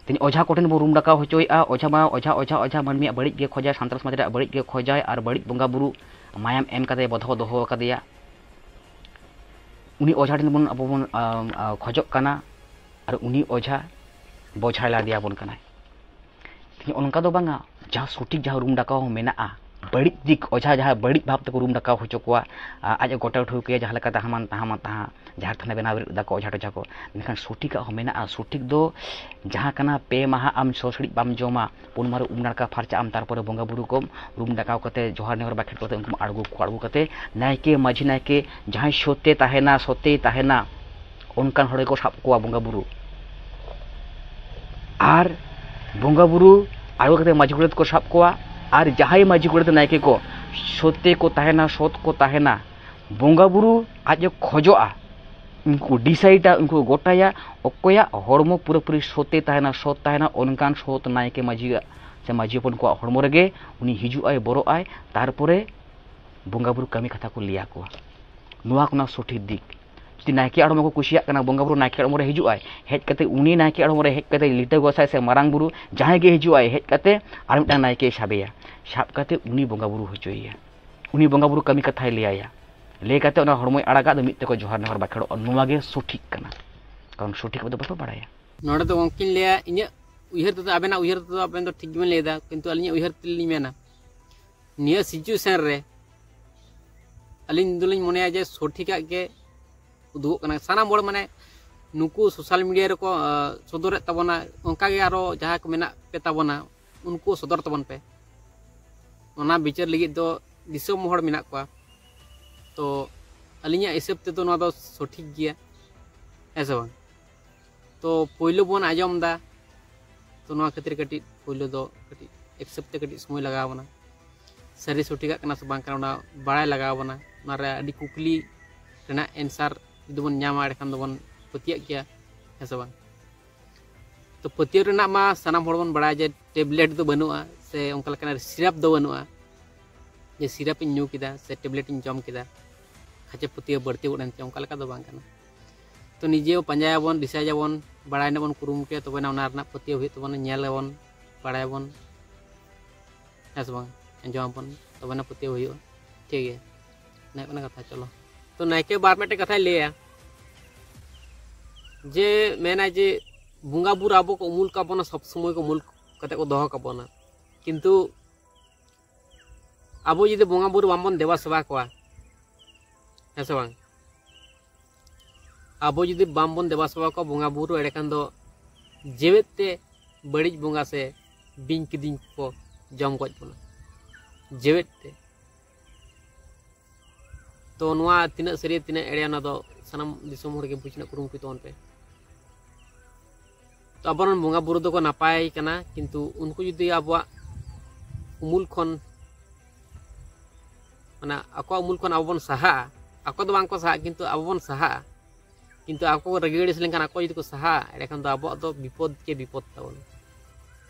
ᱛᱮᱦᱮᱧ ᱚᱡᱷᱟ ᱠᱚᱴᱷᱮᱱ ᱵᱚᱱ ᱨᱩᱢ ᱰᱟᱠᱟᱣ ᱦᱚᱪᱚᱭᱮᱫᱼᱟ᱾ ᱚᱡᱷᱟ ᱢᱟ ᱚᱡᱷᱟ, ᱚᱡᱷᱟ, ᱚᱡᱷᱟ ᱢᱟᱹᱱᱢᱤᱭᱟᱜ ᱵᱟᱹᱲᱤᱡ ᱜᱮ ᱠᱷᱚᱡᱟᱭ, ᱥᱟᱱᱛᱟᱲ ᱥᱚᱢᱟᱡᱽ ᱨᱮᱭᱟᱜ ᱵᱟᱹᱲᱤᱡ ᱜᱮ ᱠᱷᱚᱡᱟᱭ, ᱟᱨ ᱵᱟᱹᱲᱤᱡ ᱵᱚᱸᱜᱟ ᱵᱩᱨᱩ ᱢᱟᱭᱟᱢ ᱮᱢ ᱠᱟᱛᱮ ᱵᱚᱫᱷᱚ ᱫᱚᱦᱚ ᱟᱠᱟᱫᱮᱭᱟ᱾ ᱩᱱᱤ ᱚᱡᱷᱟ ᱴᱷᱮᱱ ᱵᱚᱱ ᱟᱵᱚ ᱵᱚᱱ, ᱟᱢ, ᱟ, ᱠᱷᱚᱡᱚᱜ ᱠᱟᱱᱟ, ᱟᱨ ᱩᱱᱤ ᱚᱡᱷᱟ ᱵᱚᱡᱷᱟᱭ ᱞᱟᱫᱮᱭᱟᱵᱚᱱ ᱠᱟᱱᱟᱭ᱾ ᱛᱮᱦᱮᱧ ᱚᱱᱠᱟ ᱫᱚ ᱵᱟᱝᱟ, ᱡᱟᱦᱟᱸ ᱥᱚᱴᱷᱤᱠ ᱡᱟᱦᱟᱸ ᱨᱩᱢ ᱰᱟᱠᱟᱣ ᱦᱚᱸ ᱢᱮᱱᱟᱜᱼᱟ, ᱵᱟᱹᱲᱤᱡ ᱫᱤᱠ ᱚᱡᱷᱟ ᱡᱟᱦᱟᱸ ᱵᱟᱹᱲᱤᱡ ᱵᱷᱟᱵᱽ ᱛᱮᱠᱚ ᱨᱩᱢ ᱰᱟᱠᱟᱣ ᱦᱚᱪᱚ ᱠᱚᱣᱟ, ᱟ, ᱟᱡ ᱮ ᱜᱚᱴᱟ ᱴᱷᱟᱹᱣᱠᱟᱹᱭᱟ ᱡᱟᱦᱟᱸ ᱞᱮᱠᱟ ᱛᱟᱦᱮᱸ ᱢᱟᱱ ᱛᱟᱦᱮᱸ ᱢᱟᱱ ᱛᱟᱦᱮᱸ, ᱡᱟᱦᱮᱨ ᱛᱷᱟᱱᱮ ᱵᱮᱱᱟᱣ ᱵᱮᱨᱮᱫ ᱫᱟᱠᱚ ᱚᱡᱷᱟ ᱴᱚᱡᱷᱟ ᱠᱚ, ᱢᱮᱱᱠᱷᱟᱱ ᱥᱚᱴᱷᱤᱠᱟᱜ ᱦᱚᱸ ᱢᱮᱱᱟᱜᱼᱟ᱾ ᱥᱚᱴᱷᱤᱠ ᱫᱚ ᱡᱟᱦᱟᱸ ᱠᱟᱱᱟ, ᱯᱮ ᱢᱟᱦᱟ ᱟᱢ ᱥᱚ ᱥᱤᱲᱤᱡ ᱵᱟᱢ ᱡᱚᱢᱟ, ᱯᱩᱱ ᱢᱟᱦᱟ ᱨᱮ ᱩᱢ ᱱᱟᱲᱠᱟ ᱯᱷᱟᱨᱪᱟᱜ ᱟᱢ, ᱛᱟᱨᱯᱚᱨᱮ ᱵᱚᱸᱜᱟ ᱵᱩᱨᱩ ᱠᱚᱢ ᱨᱩᱢ ᱰᱟᱠᱟᱣ ᱠᱟᱛᱮ ᱡᱚᱦᱟᱨ ᱱᱮᱦᱚᱨ ᱵᱟᱠᱷᱮᱲ ᱠᱟᱛᱮ ᱩᱱᱠᱩᱢ ᱟᱬᱜᱚ ᱠᱚᱣᱟ, ᱟᱬᱜᱚ ᱠᱟᱛᱮ ᱱᱟᱭᱠᱮ ᱢᱟᱹᱡᱷᱤ ᱱᱟᱭᱠᱮ ᱡᱟᱦᱟᱸᱭ ᱥᱚᱛᱮ ᱛᱟᱦᱮᱱᱟ, ᱥᱚᱛᱮᱭ ᱛᱟᱦᱮᱱᱟ, ᱚᱱᱠᱟᱱ ᱦᱚᱲ ᱜᱮᱠᱚ ᱥᱟᱵ ᱠᱚᱣᱟ ᱵᱚᱸᱜᱟ ᱵᱩᱨᱩ᱾ ᱟᱨ ᱵᱚᱸᱜᱟ ᱵᱩᱨᱩ ᱟᱬᱜᱚ ᱠᱟᱛᱮ ᱢᱟᱹᱡᱷᱤ ᱜᱚᱰᱮᱛ ᱠᱚ ᱥᱟᱵ ᱠᱚᱣᱟ, ᱟᱨ ᱡᱟᱦᱟᱸᱭ ᱢᱟᱹᱡᱷᱤ ᱜᱚᱰᱮᱛ ᱱᱟᱭᱠᱮ ᱠᱚ ᱥᱚᱛᱮ ᱠᱚ ᱛᱟᱦᱮᱱᱟ, ᱥᱚᱛ ᱠᱚ ᱛᱟᱦᱮᱱᱟ, ᱵᱚᱸᱜᱟ ᱵᱩᱨᱩ ᱟᱡ ᱮ ᱠᱷᱚᱡᱚᱜᱼᱟ, ᱩᱱᱠᱩ ᱠᱚ ᱰᱤᱥᱟᱭᱤᱰᱟ, ᱩᱱᱠᱩ ᱠᱚ ᱜᱚᱴᱟᱭᱟ ᱚᱠᱚᱭᱟᱜ ᱦᱚᱲᱢᱚ ᱯᱩᱨᱟᱹᱯᱩᱨᱤ ᱥᱚᱛᱮ ᱛᱟᱦᱮᱱᱟ, ᱥᱚᱛ ᱛᱟᱦᱮᱱᱟ, ᱚᱱᱠᱟᱱ ᱥᱚᱛ ᱱᱟᱭᱠᱮ ᱢᱟᱹᱡᱷᱤᱭᱟᱜ ᱥᱮ ᱢᱟᱹᱡᱷᱤ ᱦᱚᱯᱚᱱ ᱠᱚᱣᱟᱜ ᱦᱚᱲᱢᱚ ᱨᱮᱜᱮ ᱩᱱᱤ ᱦᱤᱡᱩᱜ ᱟᱭ, ᱵᱚᱨᱚᱜ ᱟᱭ, ᱛᱟᱨᱯᱚᱨᱮ ᱵᱚᱸᱜᱟ ᱵᱩᱨᱩ ᱠᱟᱹᱢᱤ ᱠᱟᱛᱷᱟ ᱠᱚ ᱞᱟᱹᱭ ᱟᱠᱚᱣᱟ᱾ ᱱᱚᱣᱟ ᱠᱟᱱᱟ ᱥᱚᱴᱷᱤᱠ ᱫᱤᱠ᱾ ᱡᱩᱫᱤ ᱱᱟᱭᱠᱮ ᱦᱚᱲᱢᱚ ᱠᱚ ᱠᱩᱥᱤᱭᱟᱜ ᱠᱟᱱᱟ, ᱵᱚᱸᱜᱟ ᱵᱩᱨᱩ ᱱᱟᱭᱠᱮ ᱦᱚᱲᱢᱚ ᱨᱮ ᱦᱤᱡᱩᱜ ᱟᱭ, ᱦᱮᱡ ᱠᱟᱛᱮ ᱩᱱᱤ ᱱᱟᱭᱠᱮ ᱦᱚᱲᱢᱚ ᱨᱮ ᱦᱮᱡ ᱠᱟᱛᱮ ᱞᱤᱴᱟᱹ ᱜᱚᱸᱥᱟᱭ ᱥᱮ ᱢᱟᱨᱟᱝ ᱵᱩᱨᱩ ᱡᱟᱦᱟᱸᱭ ᱜᱮ ᱦᱤᱡᱩᱜ ᱟᱭ, ᱦᱮᱡ ᱠᱟᱛᱮ ᱟᱨ ᱢᱤᱫᱴᱟᱝ ᱱᱟᱭᱠᱮᱭ ᱥᱟᱵᱮᱭᱟ, ᱥᱟᱵ ᱠᱟᱛᱮ ᱩᱱᱤ ᱵᱚᱸᱜᱟ ᱵᱩᱨᱩ ᱦᱚᱪᱚᱭᱮᱭᱟ, ᱩᱱᱤ ᱵᱚᱸᱜᱟ ᱵᱩᱨᱩ ᱠᱟᱹᱢᱤ ᱠᱟᱛᱷᱟᱭ ᱞᱟᱹᱭᱟᱭᱟ, ᱞᱟᱹᱭ ᱠᱟᱛᱮ ᱚᱱᱟ ᱦᱚᱲᱢᱚᱭ ᱟᱲᱟᱜᱟ, ᱟᱫᱚ ᱢᱤᱫ ᱛᱮᱠᱚ ᱡᱚᱦᱟᱨ ᱱᱮᱦᱚᱨ ᱵᱟᱠᱷᱮᱲᱚᱜᱼᱟ᱾ ᱱᱚᱣᱟ ᱜᱮ ᱥᱚᱴᱷᱤᱠ ᱠᱟᱱᱟ, ᱠᱟᱨᱚᱱ ᱥᱚᱴᱷᱤᱠ ᱟᱵᱚ ᱫᱚ ᱵᱟᱵᱚ ᱵᱟᱲᱟᱭᱟ᱾ ᱱᱚᱰᱮ ᱫᱚ ᱜᱚᱢᱠᱮᱧ ᱞᱟᱹᱭᱟ, ᱤᱧᱟᱹᱜ ᱩᱭᱦᱟᱹᱨ ᱛᱮᱫᱚ, ᱟᱵᱮᱱᱟᱜ ᱩᱭᱦᱟᱹᱨ ᱛᱮᱫᱚ ᱟᱵᱮᱱ ᱫᱚ ᱴᱷᱤᱠ ᱜᱮᱵᱮᱱ ᱞᱟᱹᱭᱫᱟ, ᱠᱤᱱᱛᱩ ᱟᱹᱞᱤᱧᱟᱜ ᱩᱭᱦᱟᱹᱨ ᱛᱮᱞᱤᱧ ᱢᱮᱱᱟ, ᱱᱤᱭᱟᱹ ᱥᱤᱪᱩᱭᱮᱥᱚᱱ ᱨᱮ ᱟᱹᱞᱤᱧ ᱫᱚᱞᱤᱧ ᱢᱚᱱᱮᱭᱟ ᱡᱮ ᱥᱚᱴᱷᱤᱠᱟᱜ ᱜᱮ ᱩᱫᱩᱜᱚᱜ ᱠᱟᱱᱟ᱾ ᱥᱟᱱᱟᱢ ᱦᱚᱲ, ᱢᱟᱱᱮ, ᱱᱩᱠᱩ ᱥᱳᱥᱟᱞ ᱢᱤᱰᱤᱭᱟ ᱨᱮᱠᱚ, ᱟ, ᱥᱚᱫᱚᱨᱮᱫ ᱛᱟᱵᱚᱱᱟ, ᱚᱱᱠᱟᱜᱮ ᱟᱨᱚ ᱡᱟᱦᱟᱸᱭ ᱠᱚ ᱢᱮᱱᱟᱜ ᱯᱮ ᱛᱟᱵᱚᱱᱟ, ᱩᱱᱠᱩ ᱥᱚᱫᱚᱨ ᱛᱟᱵᱚᱱ ᱯᱮ᱾ ᱚᱱᱟ ᱵᱤᱪᱟᱹᱨ ᱞᱟᱹᱜᱤᱫ ᱫᱚ ᱫᱤᱥᱚᱢ ᱦᱚᱲ ᱢᱮᱱᱟᱜ ᱠᱚᱣᱟ᱾ ᱛᱚ, ᱟᱹᱞᱤᱧᱟᱜ ᱦᱤᱥᱟᱹᱵ ᱛᱮᱫᱚ ᱱᱚᱣᱟ ᱫᱚ ᱥᱚᱴᱷᱤᱠ ᱜᱮᱭᱟ᱾ ᱦᱮᱸ ᱥᱮ ᱵᱟᱝ? ᱛᱚ ᱯᱳᱭᱞᱳ ᱵᱚᱱ ᱟᱸᱡᱚᱢ ᱮᱫᱟ, ᱛᱚ ᱱᱚᱣᱟ ᱠᱷᱟᱹᱛᱤᱨ ᱠᱟᱹᱴᱤᱡ ᱯᱳᱭᱞᱳ ᱫᱚ ᱠᱟᱹᱴᱤᱡ ᱮᱠᱥᱮᱯᱴ ᱛᱮ ᱠᱟᱹᱴᱤᱡ ᱥᱚᱢᱚᱭ ᱞᱟᱜᱟᱣ ᱵᱚᱱᱟ᱾ ᱥᱟᱹᱨᱤ ᱥᱚᱴᱷᱤᱠᱟᱜ ᱠᱟᱱᱟ ᱥᱮ ᱵᱟᱝ ᱠᱟᱱᱟ ᱚᱱᱟ ᱵᱟᱲᱟᱭ ᱞᱟᱜᱟᱣ ᱵᱚᱱᱟ᱾ ᱚᱱᱟᱨᱮ ᱟᱹᱰᱤ ᱠᱩᱠᱞᱤ ᱨᱮᱱᱟᱜ ᱮᱱᱥᱟᱨ ᱡᱩᱫᱤ ᱵᱚᱱ ᱧᱟᱢᱟ, ᱮᱸᱰᱮᱠᱷᱟᱱ ᱫᱚᱵᱚᱱ ᱯᱟᱹᱛᱭᱟᱹᱜ ᱜᱮᱭᱟ, ᱦᱮᱸ ᱥᱮ ᱵᱟᱝ? ᱛᱚ ᱯᱟᱹᱛᱭᱟᱹᱣ ᱨᱮᱱᱟᱜ ᱢᱟ ᱥᱟᱱᱟᱢ ᱦᱚᱲ ᱵᱚᱱ ᱵᱟᱲᱟᱭᱟ ᱡᱮ ᱴᱮᱵᱞᱮᱴ ᱫᱚ ᱵᱟᱹᱱᱩᱜᱼᱟ ᱥᱮ ᱚᱱᱠᱟ ᱞᱮᱠᱟᱱᱟᱜ ᱥᱤᱨᱟᱯ ᱫᱚ ᱵᱟᱹᱱᱩᱜᱼᱟ, ᱡᱮ ᱥᱤᱨᱟᱯ ᱤᱧ ᱧᱩ ᱠᱮᱫᱟ ᱥᱮ ᱴᱮᱵᱞᱮᱴ ᱤᱧ ᱡᱚᱢ ᱠᱮᱫᱟ, ᱠᱷᱟᱪᱮ ᱯᱟᱹᱛᱭᱟᱹᱣ ᱵᱟᱹᱲᱛᱤ ᱜᱚᱫ ᱮᱱ ᱛᱤᱧᱟ, ᱚᱱᱠᱟ ᱞᱮᱠᱟ ᱫᱚ ᱵᱟᱝ ᱠᱟᱱᱟ᱾ ᱛᱚ ᱱᱤᱡᱮ ᱦᱚᱸ ᱯᱟᱸᱡᱟᱭᱟᱵᱚᱱ, ᱨᱤᱥᱟᱨᱪ ᱟᱵᱚᱱ, ᱵᱟᱲᱟᱭ ᱨᱮᱱᱟᱜ ᱵᱚᱱ ᱠᱩᱨᱩᱢᱩᱴᱩᱭᱟ, ᱛᱚᱵᱮᱱᱟ ᱚᱱᱟ ᱨᱮᱱᱟᱜ ᱯᱟᱹᱛᱭᱟᱹᱣ ᱦᱩᱭᱩᱜ ᱛᱟᱵᱚᱱᱟ, ᱧᱮᱞ ᱟᱵᱚᱱ, ᱵᱟᱲᱟᱭᱟᱵᱚᱱ, ᱦᱮᱸ ᱥᱮ ᱵᱟᱝ? ᱟᱸᱡᱚᱢ ᱟᱵᱚᱱ, ᱛᱚᱵᱮᱱᱟ ᱯᱟᱹᱛᱭᱟᱹᱣ ᱦᱩᱭᱩᱜᱼᱟ, ᱴᱷᱤᱠ ᱜᱮᱭᱟ? ᱚᱱᱟ ᱦᱩᱭᱩᱜ ᱠᱟᱱᱟ ᱠᱟᱛᱷᱟ᱾ ᱪᱚᱞᱚ, ᱛᱚ ᱱᱟᱭᱠᱮ ᱵᱟᱨ ᱢᱤᱫᱴᱮᱱ ᱠᱟᱛᱷᱟᱭ ᱞᱟᱹᱭᱟ, ᱡᱮ ᱢᱮᱱᱟ ᱡᱮ ᱵᱚᱸᱜᱟ ᱵᱩᱨᱩ ᱟᱵᱚ ᱠᱚ ᱩᱢᱩᱞ ᱠᱟᱵᱚᱱᱟ, ᱥᱚᱵ ᱥᱚᱢᱚᱭ ᱠᱚ ᱩᱢᱩᱞ ᱠᱟᱛᱮ ᱠᱚ ᱫᱚᱦᱚ ᱠᱟᱵᱚᱱᱟ, ᱠᱤᱱᱛᱩ ᱟᱵᱚ ᱡᱩᱫᱤ ᱵᱚᱸᱜᱟ ᱵᱩᱨᱩ ᱵᱟᱝᱵᱚᱱ ᱫᱮᱵᱟ ᱥᱮᱵᱟ ᱠᱚᱣᱟ, ᱦᱮᱸ ᱥᱮ ᱵᱟᱝ? ᱟᱵᱚ ᱡᱩᱫᱤ ᱵᱟᱝᱵᱚᱱ ᱫᱮᱵᱟ ᱥᱮᱵᱟ ᱠᱚᱣᱟ ᱵᱚᱸᱜᱟ ᱵᱩᱨᱩ, ᱮᱸᱰᱮᱠᱷᱟᱱ ᱫᱚ ᱡᱮᱣᱮᱫ ᱛᱮ ᱵᱟᱹᱲᱤᱡ ᱵᱚᱸᱜᱟ ᱥᱮ ᱵᱤᱧ ᱠᱤᱫᱤᱧ ᱠᱚ ᱡᱚᱢ ᱜᱚᱡ ᱵᱚᱱᱟ, ᱡᱮᱣᱮᱫ ᱛᱮ᱾ ᱛᱚ ᱱᱚᱣᱟ ᱛᱤᱱᱟᱹᱜ ᱥᱟᱹᱨᱤᱭᱟ ᱛᱤᱱᱟᱹᱜ ᱮᱲᱮᱭᱟ, ᱚᱱᱟ ᱫᱚ ᱥᱟᱱᱟᱢ ᱫᱤᱥᱚᱢ ᱦᱚᱲ ᱜᱮ ᱵᱩᱡᱽ ᱨᱮᱱᱟᱜ ᱠᱩᱨᱩᱢᱩᱴᱩᱭ ᱛᱟᱵᱚᱱ ᱯᱮ᱾ ᱛᱚ ᱟᱵᱚᱨᱮᱱ ᱵᱚᱸᱜᱟ ᱵᱩᱨᱩ ᱫᱚᱠᱚ ᱱᱟᱯᱟᱭ ᱠᱟᱱᱟ, ᱠᱤᱱᱛᱩ ᱩᱱᱠᱩ ᱡᱩᱫᱤ ᱟᱵᱚᱣᱟᱜ ᱩᱢᱩᱞ ᱠᱷᱚᱱ, ᱢᱟᱱᱮ ᱟᱠᱚᱣᱟᱜ ᱩᱢᱩᱞ ᱠᱷᱚᱱ ᱟᱵᱚ ᱵᱚᱱ ᱥᱟᱦᱟᱜᱼᱟ, ᱟᱠᱚ ᱫᱚ ᱵᱟᱝ ᱠᱚ ᱥᱟᱦᱟᱜᱼᱟ, ᱠᱤᱱᱛᱩ ᱟᱵᱚ ᱵᱚᱱ ᱥᱟᱦᱟᱜᱼᱟ, ᱠᱤᱱᱛᱩ ᱟᱠᱚ ᱠᱚ ᱨᱟᱹᱜᱤ ᱟᱹᱲᱤᱥ ᱞᱮᱱᱠᱷᱟᱱ ᱟᱠᱚ ᱡᱩᱫᱤ ᱠᱚ ᱥᱟᱦᱟᱜᱼᱟ, ᱮᱸᱰᱮᱠᱷᱟᱱ ᱫᱚ ᱟᱵᱚᱣᱟᱜ ᱫᱚ ᱵᱤᱯᱚᱫ ᱜᱮ ᱵᱤᱯᱚᱫ ᱛᱟᱵᱚᱱ᱾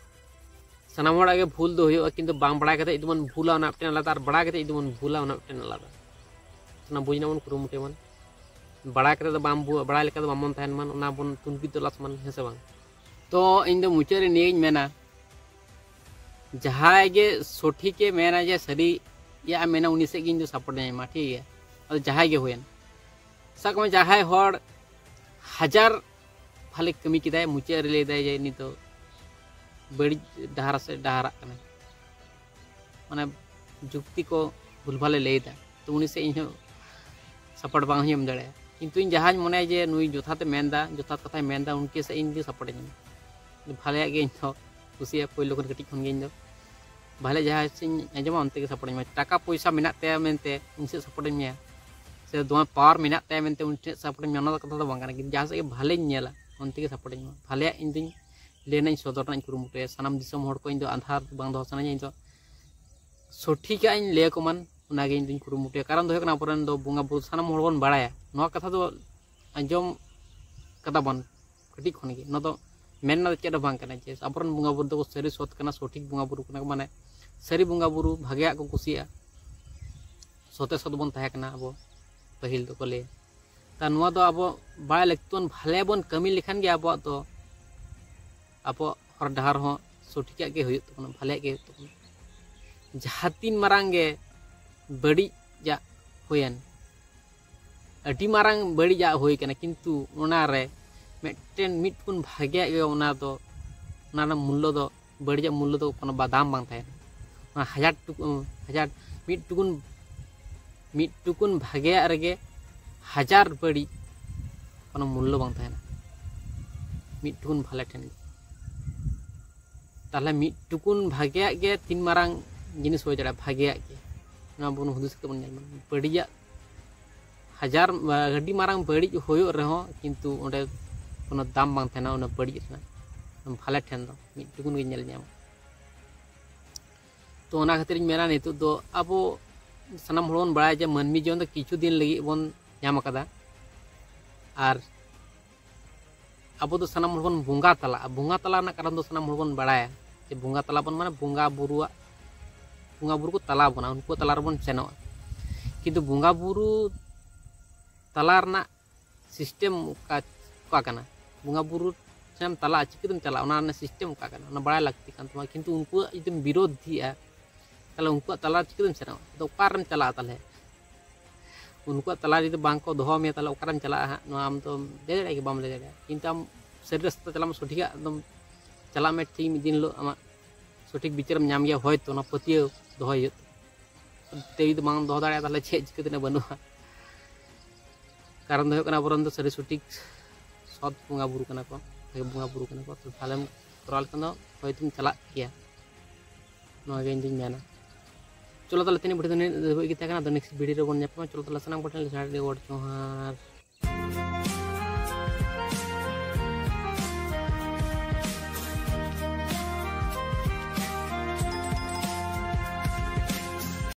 ᱥᱟᱱᱟᱢ ᱦᱚᱲᱟᱜ ᱜᱮ ᱵᱷᱩᱞ ᱫᱚ ᱦᱩᱭᱩᱜᱼᱟ, ᱠᱤᱱᱛᱩ ᱵᱟᱝ ᱵᱟᱲᱟᱭ ᱠᱟᱛᱮ ᱡᱩᱫᱤ ᱵᱚᱱ ᱵᱷᱩᱞᱟ, ᱚᱱᱟ ᱢᱤᱫᱴᱮᱱ ᱟᱞᱟᱫᱟ, ᱟᱨ ᱵᱟᱲᱟᱭ ᱠᱟᱛᱮ ᱡᱩᱫᱤ ᱵᱚᱱ ᱵᱷᱩᱞᱟ, ᱚᱱᱟ ᱢᱤᱫᱴᱮᱱ ᱟᱞᱟᱫᱟ᱾ ᱚᱱᱟ ᱵᱩᱡᱽ ᱨᱮᱱᱟᱜ ᱵᱚᱱ ᱠᱩᱨᱩᱢᱩᱴᱩᱭ ᱢᱟ᱾ ᱵᱟᱲᱟᱭ ᱠᱟᱛᱮ ᱫᱚ ᱵᱟᱢ ᱵᱩ-, ᱵᱟᱲᱟᱭ ᱞᱮᱠᱟ ᱫᱚ ᱵᱟᱢ ᱛᱟᱦᱮᱱ ᱢᱟ, ᱚᱱᱟ ᱵᱚᱱ ᱛᱩᱱᱠᱷᱤ ᱛᱚᱞᱟᱥ ᱢᱟ, ᱦᱮᱸ ᱥᱮ ᱵᱟᱝ? ᱛᱚ ᱤᱧ ᱫᱚ ᱢᱩᱪᱟᱹᱫ ᱨᱮ ᱱᱤᱭᱟᱹᱧ ᱢᱮᱱᱟ, ᱡᱟᱦᱟᱸᱭ ᱜᱮ ᱥᱚᱴᱷᱤᱠᱮ ᱢᱮᱱᱟ, ᱡᱮ ᱥᱟᱹᱨᱤᱭᱟᱜ ᱮ ᱢᱮᱱᱟ, ᱩᱱᱤ ᱥᱮᱫ ᱜᱮ ᱤᱧ ᱫᱚ ᱥᱟᱯᱳᱨᱴ ᱤᱧ ᱮᱢᱟ, ᱴᱷᱤᱠ ᱜᱮᱭᱟ? ᱟᱫᱚ ᱡᱟᱦᱟᱸᱭ ᱜᱮ ᱦᱩᱭᱮᱱ, ᱥᱟᱵ ᱠᱟᱜ ᱢᱮ ᱡᱟᱦᱟᱸᱭ ᱦᱚᱲ ᱦᱟᱡᱟᱨ ᱵᱷᱟᱞᱮ ᱠᱟᱹᱢᱤ ᱠᱮᱫᱟᱭ, ᱢᱩᱪᱟᱹᱫ ᱨᱮ ᱞᱟᱹᱭᱫᱟᱭ ᱡᱮ ᱩᱱᱤ ᱫᱚ ᱵᱟᱹᱲᱤᱡ ᱰᱟᱦᱟᱨ ᱥᱮᱫ ᱰᱟᱦᱟᱨᱟᱜ ᱠᱟᱱᱟᱭ, ᱢᱟᱱᱮ ᱡᱩᱠᱛᱤ ᱠᱚ ᱵᱷᱩᱞᱵᱷᱟᱞᱮ ᱞᱟᱹᱭᱫᱟ, ᱛᱚ ᱩᱱᱤ ᱥᱮᱫ ᱤᱧᱦᱚᱸ ᱥᱟᱯᱳᱨᱴ ᱵᱟᱝ ᱦᱚᱸᱧ ᱮᱢ ᱫᱟᱲᱮᱭᱟᱜᱼᱟ᱾ ᱠᱤᱱᱛᱩ ᱤᱧ ᱡᱟᱦᱟᱸᱧ ᱢᱚᱱᱮᱭᱟ ᱡᱮ ᱱᱩᱭ ᱡᱚᱛᱷᱟᱛᱮ ᱢᱮᱱᱫᱟ, ᱡᱚᱛᱷᱟᱛ ᱠᱟᱛᱷᱟᱭ ᱢᱮᱱᱫᱟ, ᱩᱱᱠᱤ ᱥᱮᱫ ᱤᱧ ᱫᱚ ᱥᱟᱯᱳᱨᱴ ᱤᱧ ᱮᱢᱟ᱾ ᱵᱷᱟᱞᱮᱭᱟᱜ ᱜᱮ ᱤᱧ ᱫᱚ ᱠᱩᱥᱤᱭᱟᱜᱼᱟ, ᱯᱳᱭᱞᱳ ᱠᱷᱚᱱ ᱠᱟᱹᱴᱤᱡ ᱠᱷᱚᱱ ᱜᱮ ᱤᱧ ᱫᱚ ᱵᱷᱟᱞᱮ ᱡᱟᱦᱟᱸ ᱥᱮᱫ ᱤᱧ ᱟᱸᱡᱚᱢᱟ ᱚᱱᱛᱮ ᱜᱮ ᱥᱟᱯᱳᱨᱴ ᱤᱧ ᱮᱢᱟ᱾ ᱴᱟᱠᱟ ᱯᱚᱭᱥᱟ ᱢᱮᱱᱟᱜ ᱛᱟᱭᱟ ᱢᱮᱱᱛᱮ ᱩᱱᱤ ᱥᱮᱫ ᱥᱟᱯᱳᱨᱴ ᱤᱧ ᱮᱢᱟ᱾ ᱥᱮ ᱫᱚᱢᱮ ᱯᱟᱣᱟᱨ ᱢᱮᱱᱟᱜ ᱛᱟᱭᱟ ᱢᱮᱱᱛᱮ ᱩᱱᱤ ᱴᱷᱮᱱ ᱥᱟᱯᱳᱨᱴ ᱤᱧ ᱮᱢᱟ, ᱚᱱᱟ ᱫᱚ ᱠᱟᱛᱷᱟ ᱫᱚ ᱵᱟᱝ ᱠᱟᱱᱟ᱾ ᱠᱤᱱᱛᱩ ᱡᱟᱦᱟᱸ ᱥᱮᱫ ᱜᱮ ᱵᱷᱟᱞᱮᱧ ᱧᱮᱞᱟ, ᱚᱱᱛᱮ ᱜᱮ ᱥᱟᱯᱳᱨᱴ ᱤᱧ ᱮᱢᱟ᱾ ᱵᱷᱟᱞᱮᱭᱟᱜ ᱤᱧ ᱫᱚᱧ ᱞᱟᱹᱭ ᱨᱮᱱᱟᱜ ᱤᱧ ᱥᱚᱫᱚᱨ ᱨᱮᱱᱟᱜ ᱤᱧ ᱠᱩᱨᱩᱢᱩᱴᱩᱭᱟ᱾ ᱥᱟᱱᱟᱢ ᱫᱤᱥᱚᱢ ᱦᱚᱲ ᱠᱚ ᱤᱧ ᱫᱚ ᱟᱸᱫᱷᱟᱨ ᱵᱟᱝ ᱫᱚᱦᱚ ᱥᱟᱱᱟᱧᱟ, ᱤᱧ ᱫᱚ ᱥᱚᱴᱷᱤᱠᱟᱜ ᱤᱧ ᱞᱟᱹᱭ ᱟᱠᱚ ᱢᱟᱱ, ᱚᱱᱟᱜᱮ ᱤᱧ ᱫᱚᱧ ᱠᱩᱨᱩᱢᱩᱴᱩᱭᱟ᱾ ᱠᱟᱨᱚᱱ ᱫᱚ ᱦᱩᱭᱩᱜ ᱠᱟᱱᱟ, ᱟᱵᱚᱨᱮᱱ ᱫᱚ ᱵᱚᱸᱜᱟ ᱵᱩᱨᱩ ᱥᱟᱱᱟᱢ ᱦᱚᱲ ᱵᱚᱱ ᱵᱟᱲᱟᱭᱟ, ᱱᱚᱣᱟ ᱠᱟᱛᱷᱟ ᱫᱚ ᱟᱸᱡᱚᱢ ᱠᱟᱫᱟ ᱵᱚᱱ ᱠᱟᱹᱴᱤᱡ ᱠᱷᱚᱱ ᱜᱮ᱾ ᱱᱚᱣᱟ ᱫᱚ ᱢᱮᱱ ᱨᱮᱱᱟᱜ ᱫᱚ ᱪᱮᱫ ᱦᱚᱸ ᱵᱟᱝ ᱠᱟᱱᱟ ᱡᱮ ᱟᱵᱚᱨᱮᱱ ᱵᱚᱸᱜᱟ ᱵᱩᱨᱩ ᱫᱚᱠᱚ ᱥᱟᱹᱨᱤ ᱥᱚᱛ ᱠᱟᱱᱟ, ᱥᱚᱴᱷᱤᱠ ᱵᱚᱸᱜᱟ ᱵᱩᱨᱩ ᱠᱟᱱᱟ ᱠᱚ, ᱢᱟᱱᱮ ᱥᱟᱹᱨᱤ ᱵᱚᱸᱜᱟ ᱵᱩᱨᱩ ᱵᱷᱟᱜᱮᱭᱟᱜ ᱠᱚ ᱠᱩᱥᱤᱭᱟᱜᱼᱟ, ᱥᱚᱛᱮ ᱥᱚᱛ ᱵᱚᱱ ᱛᱟᱦᱮᱸ ᱠᱟᱱᱟ ᱟᱵᱚ ᱯᱟᱹᱦᱤᱞ ᱫᱚᱠᱚ ᱞᱟᱹᱭᱟ᱾ ᱛᱟ ᱱᱚᱣᱟ ᱫᱚ ᱟᱵᱚ ᱵᱟᱲᱟᱭ ᱞᱟᱹᱠᱛᱤ ᱵᱚᱱ, ᱵᱷᱟᱞᱮ ᱵᱚᱱ ᱠᱟᱹᱢᱤ ᱞᱮᱠᱷᱟᱱ ᱜᱮ ᱟᱵᱚᱣᱟᱜ ᱫᱚ, ᱟᱵᱚᱣᱟᱜ ᱦᱚᱨ ᱰᱟᱦᱟᱨ ᱦᱚᱸ ᱥᱚᱴᱷᱤᱠᱟᱜ ᱜᱮ ᱦᱩᱭᱩᱜ ᱛᱟᱵᱚᱱᱟ, ᱵᱷᱟᱞᱮᱭᱟᱜ ᱜᱮ ᱦᱩᱭᱩᱜ ᱛᱟᱵᱚᱱᱟ᱾ ᱡᱟᱦᱟᱸ ᱛᱤᱱ ᱢᱟᱨᱟᱝ ᱜᱮ ᱵᱟᱹᱲᱤᱡᱟᱜ ᱦᱩᱭᱮᱱ, ᱟᱹᱰᱤ ᱢᱟᱨᱟᱝ ᱵᱟᱹᱲᱤᱡᱟᱜ ᱦᱩᱭ ᱠᱟᱱᱟ, ᱠᱤᱱᱛᱩ ᱚᱱᱟᱨᱮ ᱢᱤᱫᱴᱮᱱ ᱢᱤᱫ ᱴᱩᱠᱩᱱ ᱵᱷᱟᱜᱮᱭᱟᱜ ᱜᱮ, ᱚᱱᱟ ᱫᱚ, ᱚᱱᱟ ᱨᱮᱱᱟᱜ ᱢᱩᱞᱞᱚ ᱫᱚ, ᱵᱟᱹᱲᱤᱡᱟᱜ ᱢᱩᱞᱞᱚ ᱫᱚ ᱠᱳᱱᱳ ᱵᱟ-, ᱫᱟᱢ ᱵᱟᱝ ᱛᱟᱦᱮᱱᱟ᱾ ᱚᱱᱟ ᱦᱟᱡᱟᱨ ᱴᱩᱠᱩᱱ, ᱦᱟᱡᱟᱨ, ᱢᱤᱫ ᱴᱩᱠᱩᱱ, ᱢᱤᱫ ᱴᱩᱠᱩᱱ ᱵᱷᱟᱜᱮᱭᱟᱜ ᱨᱮᱜᱮ ᱦᱟᱡᱟᱨ ᱵᱟᱹᱲᱤᱡ ᱠᱳᱱᱳ ᱢᱩᱞᱞᱚ ᱵᱟᱝ ᱛᱟᱦᱮᱱᱟ, ᱢᱤᱫ ᱴᱩᱠᱩᱱ ᱵᱷᱟᱞᱮ ᱴᱷᱮᱱ ᱜᱮ᱾ ᱛᱟᱦᱞᱮ ᱢᱤᱫ ᱴᱩᱠᱩᱱ ᱵᱷᱟᱜᱮᱭᱟᱜ ᱜᱮ ᱛᱤᱱ ᱢᱟᱨᱟᱝ ᱡᱤᱱᱤᱥ ᱦᱩᱭ ᱫᱟᱲᱮᱭᱟᱜᱼᱟ, ᱵᱷᱟᱜᱮᱭᱟᱜ ᱜᱮ, ᱚᱱᱟ ᱵᱚᱱ ᱦᱩᱫᱤᱥ ᱠᱟᱛᱮ ᱵᱚᱱ ᱧᱮᱞ ᱢᱟ᱾ ᱵᱟᱹᱲᱤᱡᱟᱜ ᱦᱟᱡᱟᱨ, ᱟᱹᱰᱤ ᱢᱟᱨᱟᱝ ᱵᱟᱹᱲᱤᱡ ᱦᱩᱭᱩᱜ ᱨᱮᱦᱚᱸ, ᱠᱤᱱᱛᱩ ᱚᱸᱰᱮ ᱠᱳᱱᱳ ᱫᱟᱢ ᱵᱟᱝ ᱛᱟᱦᱮᱱᱟ ᱚᱱᱟ ᱵᱟᱹᱲᱤᱡ ᱨᱮᱱᱟᱜ᱾ ᱵᱷᱟᱞᱮ ᱴᱷᱮᱱ ᱫᱚ ᱢᱤᱫ ᱴᱩᱠᱩᱱ ᱜᱮ ᱧᱮᱞ ᱧᱟᱢᱚᱜᱼᱟ᱾ ᱛᱚ ᱚᱱᱟ ᱠᱷᱟᱹᱛᱤᱨ ᱤᱧ ᱢᱮᱱᱟ, ᱱᱤᱛᱚᱜ ᱫᱚ ᱟᱵᱚ ᱥᱟᱱᱟᱢ ᱦᱚᱲ ᱵᱚᱱ ᱵᱟᱲᱟᱭᱟ ᱡᱮ ᱢᱟᱹᱱᱢᱤ ᱡᱤᱭᱚᱱ ᱫᱚ ᱠᱤᱪᱷᱩ ᱫᱤᱱ ᱞᱟᱹᱜᱤᱫ ᱵᱚᱱ ᱧᱟᱢ ᱟᱠᱟᱫᱟ᱾ ᱟᱨ ᱟᱵᱚ ᱫᱚ ᱥᱟᱱᱟᱢ ᱦᱚᱲ ᱵᱚᱱ ᱵᱚᱸᱜᱟ ᱛᱟᱞᱟᱜᱼᱟ᱾ ᱵᱚᱸᱜᱟ ᱛᱟᱞᱟ ᱨᱮᱱᱟᱜ ᱠᱟᱨᱚᱱ ᱫᱚ ᱥᱟᱱᱟᱢ ᱦᱚᱲ ᱵᱚᱱ ᱵᱟᱲᱟᱭᱟ ᱡᱮ ᱵᱚᱸᱜᱟ ᱛᱟᱞᱟ ᱵᱚᱱ, ᱢᱟᱱᱮ ᱵᱚᱸᱜᱟ ᱵᱩᱨᱩᱣᱟᱜ, ᱵᱚᱸᱜᱟ ᱵᱩᱨᱩ ᱠᱚ ᱛᱟᱞᱟ ᱵᱚᱱᱟ, ᱩᱱᱠᱩ ᱛᱟᱞᱟ ᱨᱮᱵᱚᱱ ᱥᱮᱱᱚᱜᱼᱟ᱾ ᱠᱤᱱᱛᱩ ᱵᱚᱸᱜᱟ ᱵᱩᱨᱩ ᱛᱟᱞᱟ ᱨᱮᱱᱟᱜ ᱥᱤᱥᱴᱮᱢ ᱚᱠᱟ, ᱚᱠᱟ ᱠᱟᱱᱟ? ᱵᱚᱸᱜᱟ ᱵᱩᱨᱩ ᱴᱷᱮᱱᱮᱢ ᱛᱟᱞᱟᱜᱼᱟ, ᱪᱤᱠᱟᱹᱛᱮᱢ ᱪᱟᱞᱟᱜᱼᱟ? ᱚᱱᱟ ᱨᱮᱱᱟᱜ ᱥᱤᱥᱴᱮᱢ ᱚᱠᱟ ᱠᱟᱱᱟ? ᱚᱱᱟ ᱵᱟᱲᱟᱭ ᱞᱟᱹᱠᱛᱤ ᱠᱟᱱ ᱛᱟᱢᱟ᱾ ᱠᱤᱱᱛᱩ ᱩᱱᱠᱩᱣᱟᱜ ᱡᱩᱫᱤᱢ ᱵᱤᱨᱳᱫᱷᱤᱜᱼᱟ, ᱛᱟᱦᱞᱮ ᱩᱱᱠᱩᱣᱟᱜ ᱛᱟᱞᱟ ᱨᱮ ᱪᱤᱠᱟᱹᱛᱮᱢ ᱥᱮᱱᱚᱜᱼᱟ? ᱟᱫᱚ ᱚᱠᱟᱨᱮᱢ ᱪᱟᱞᱟᱜᱼᱟ ᱛᱟᱦᱞᱮ? ᱩᱱᱠᱩᱣᱟᱜ ᱛᱟᱞᱟ ᱨᱮ ᱡᱩᱫᱤ ᱵᱟᱝ ᱠᱚ ᱫᱚᱦᱚ ᱢᱮᱭᱟ, ᱛᱟᱦᱞᱮ ᱚᱠᱟᱨᱮᱢ ᱪᱟᱞᱟᱜᱼᱟ ᱦᱟᱸᱜ? ᱱᱚᱣᱟ ᱟᱢ ᱫᱚᱢ ᱞᱟᱹᱭ ᱫᱟᱲᱮᱭᱟᱜᱼᱟ ᱠᱤ? ᱵᱟᱢ ᱞᱟᱹᱭ ᱫᱟᱲᱮᱭᱟᱜᱼᱟ᱾ ᱠᱤᱱᱛᱩ ᱟᱢ ᱥᱟᱹᱨᱤ ᱨᱟᱥᱛᱟ ᱪᱟᱞᱟᱜ ᱢᱮ, ᱥᱚᱴᱷᱤᱠᱟᱜ ᱮᱠᱫᱚᱢ ᱪᱟᱞᱟᱜ ᱢᱮ, ᱴᱷᱤᱠ ᱢᱤᱫ ᱫᱤᱱ ᱦᱤᱞᱳᱜ ᱟᱢᱟᱜ ᱥᱚᱴᱷᱤᱠ ᱵᱤᱪᱟᱹᱨᱮᱢ ᱧᱟᱢ ᱜᱮᱭᱟ, ᱦᱚᱭᱛᱳ ᱚᱱᱟ ᱯᱟᱹᱛᱭᱟᱹᱣ ᱫᱚᱦᱚᱭ ᱦᱩᱭᱩᱜ ᱛᱟᱢᱟ᱾ ᱛᱮ ᱡᱩᱫᱤ ᱵᱟᱝ ᱫᱚᱦᱚ ᱫᱟᱲᱮᱭᱟᱜᱼᱟ, ᱛᱟᱦᱞᱮ ᱪᱮᱫ ᱪᱤᱠᱟᱹ ᱛᱮᱱᱟᱜ ᱵᱟᱹᱱᱩᱜᱼᱟ᱾ ᱠᱟᱨᱚᱱ ᱫᱚ ᱦᱩᱭᱩᱜ ᱠᱟᱱᱟ, ᱟᱵᱚᱨᱮᱱ ᱫᱚ ᱥᱟᱹᱨᱤ ᱥᱚᱴᱷᱤᱠ ᱥᱚᱛ ᱵᱚᱸᱜᱟ ᱵᱩᱨᱩ ᱠᱟᱱᱟ ᱠᱚ, ᱵᱷᱟᱜᱮ ᱵᱚᱸᱜᱟ ᱵᱩᱨᱩ ᱠᱟᱱᱟ ᱠᱚ᱾ ᱛᱚ ᱛᱟᱦᱞᱮᱢ ᱠᱚᱨᱟᱣ ᱞᱮᱠᱷᱟᱱ ᱫᱚ ᱦᱚᱭᱛᱳᱢ ᱪᱟᱞᱟᱜ ᱜᱮᱭᱟ, ᱱᱚᱣᱟ ᱜᱮ ᱤᱧ ᱫᱩᱧ ᱢᱮᱱᱟ᱾ ᱪᱚᱞᱚ ᱛᱟᱦᱚᱞᱮ ᱛᱮᱦᱮᱧ ᱵᱷᱤᱰᱤᱭᱳ ᱫᱚ ᱱᱤᱱᱟᱹᱜ ᱫᱷᱟᱹᱵᱤᱡ ᱜᱮ ᱛᱟᱦᱮᱸ ᱠᱟᱱᱟ᱾ ᱟᱫᱚ ᱱᱮᱠᱥᱴ ᱵᱷᱤᱰᱤᱭᱳ ᱨᱮᱵᱚᱱ ᱧᱟᱯᱟᱢᱟ᱾ ᱪᱚᱞᱚ ᱛᱟᱦᱚᱞᱮ ᱥᱟᱱᱟᱢ ᱠᱚᱴᱷᱮᱱ ᱞᱮ ᱡᱚᱦᱟᱨ ᱜᱮ, ᱜᱚᱰ ᱡᱚᱦᱟᱨ᱾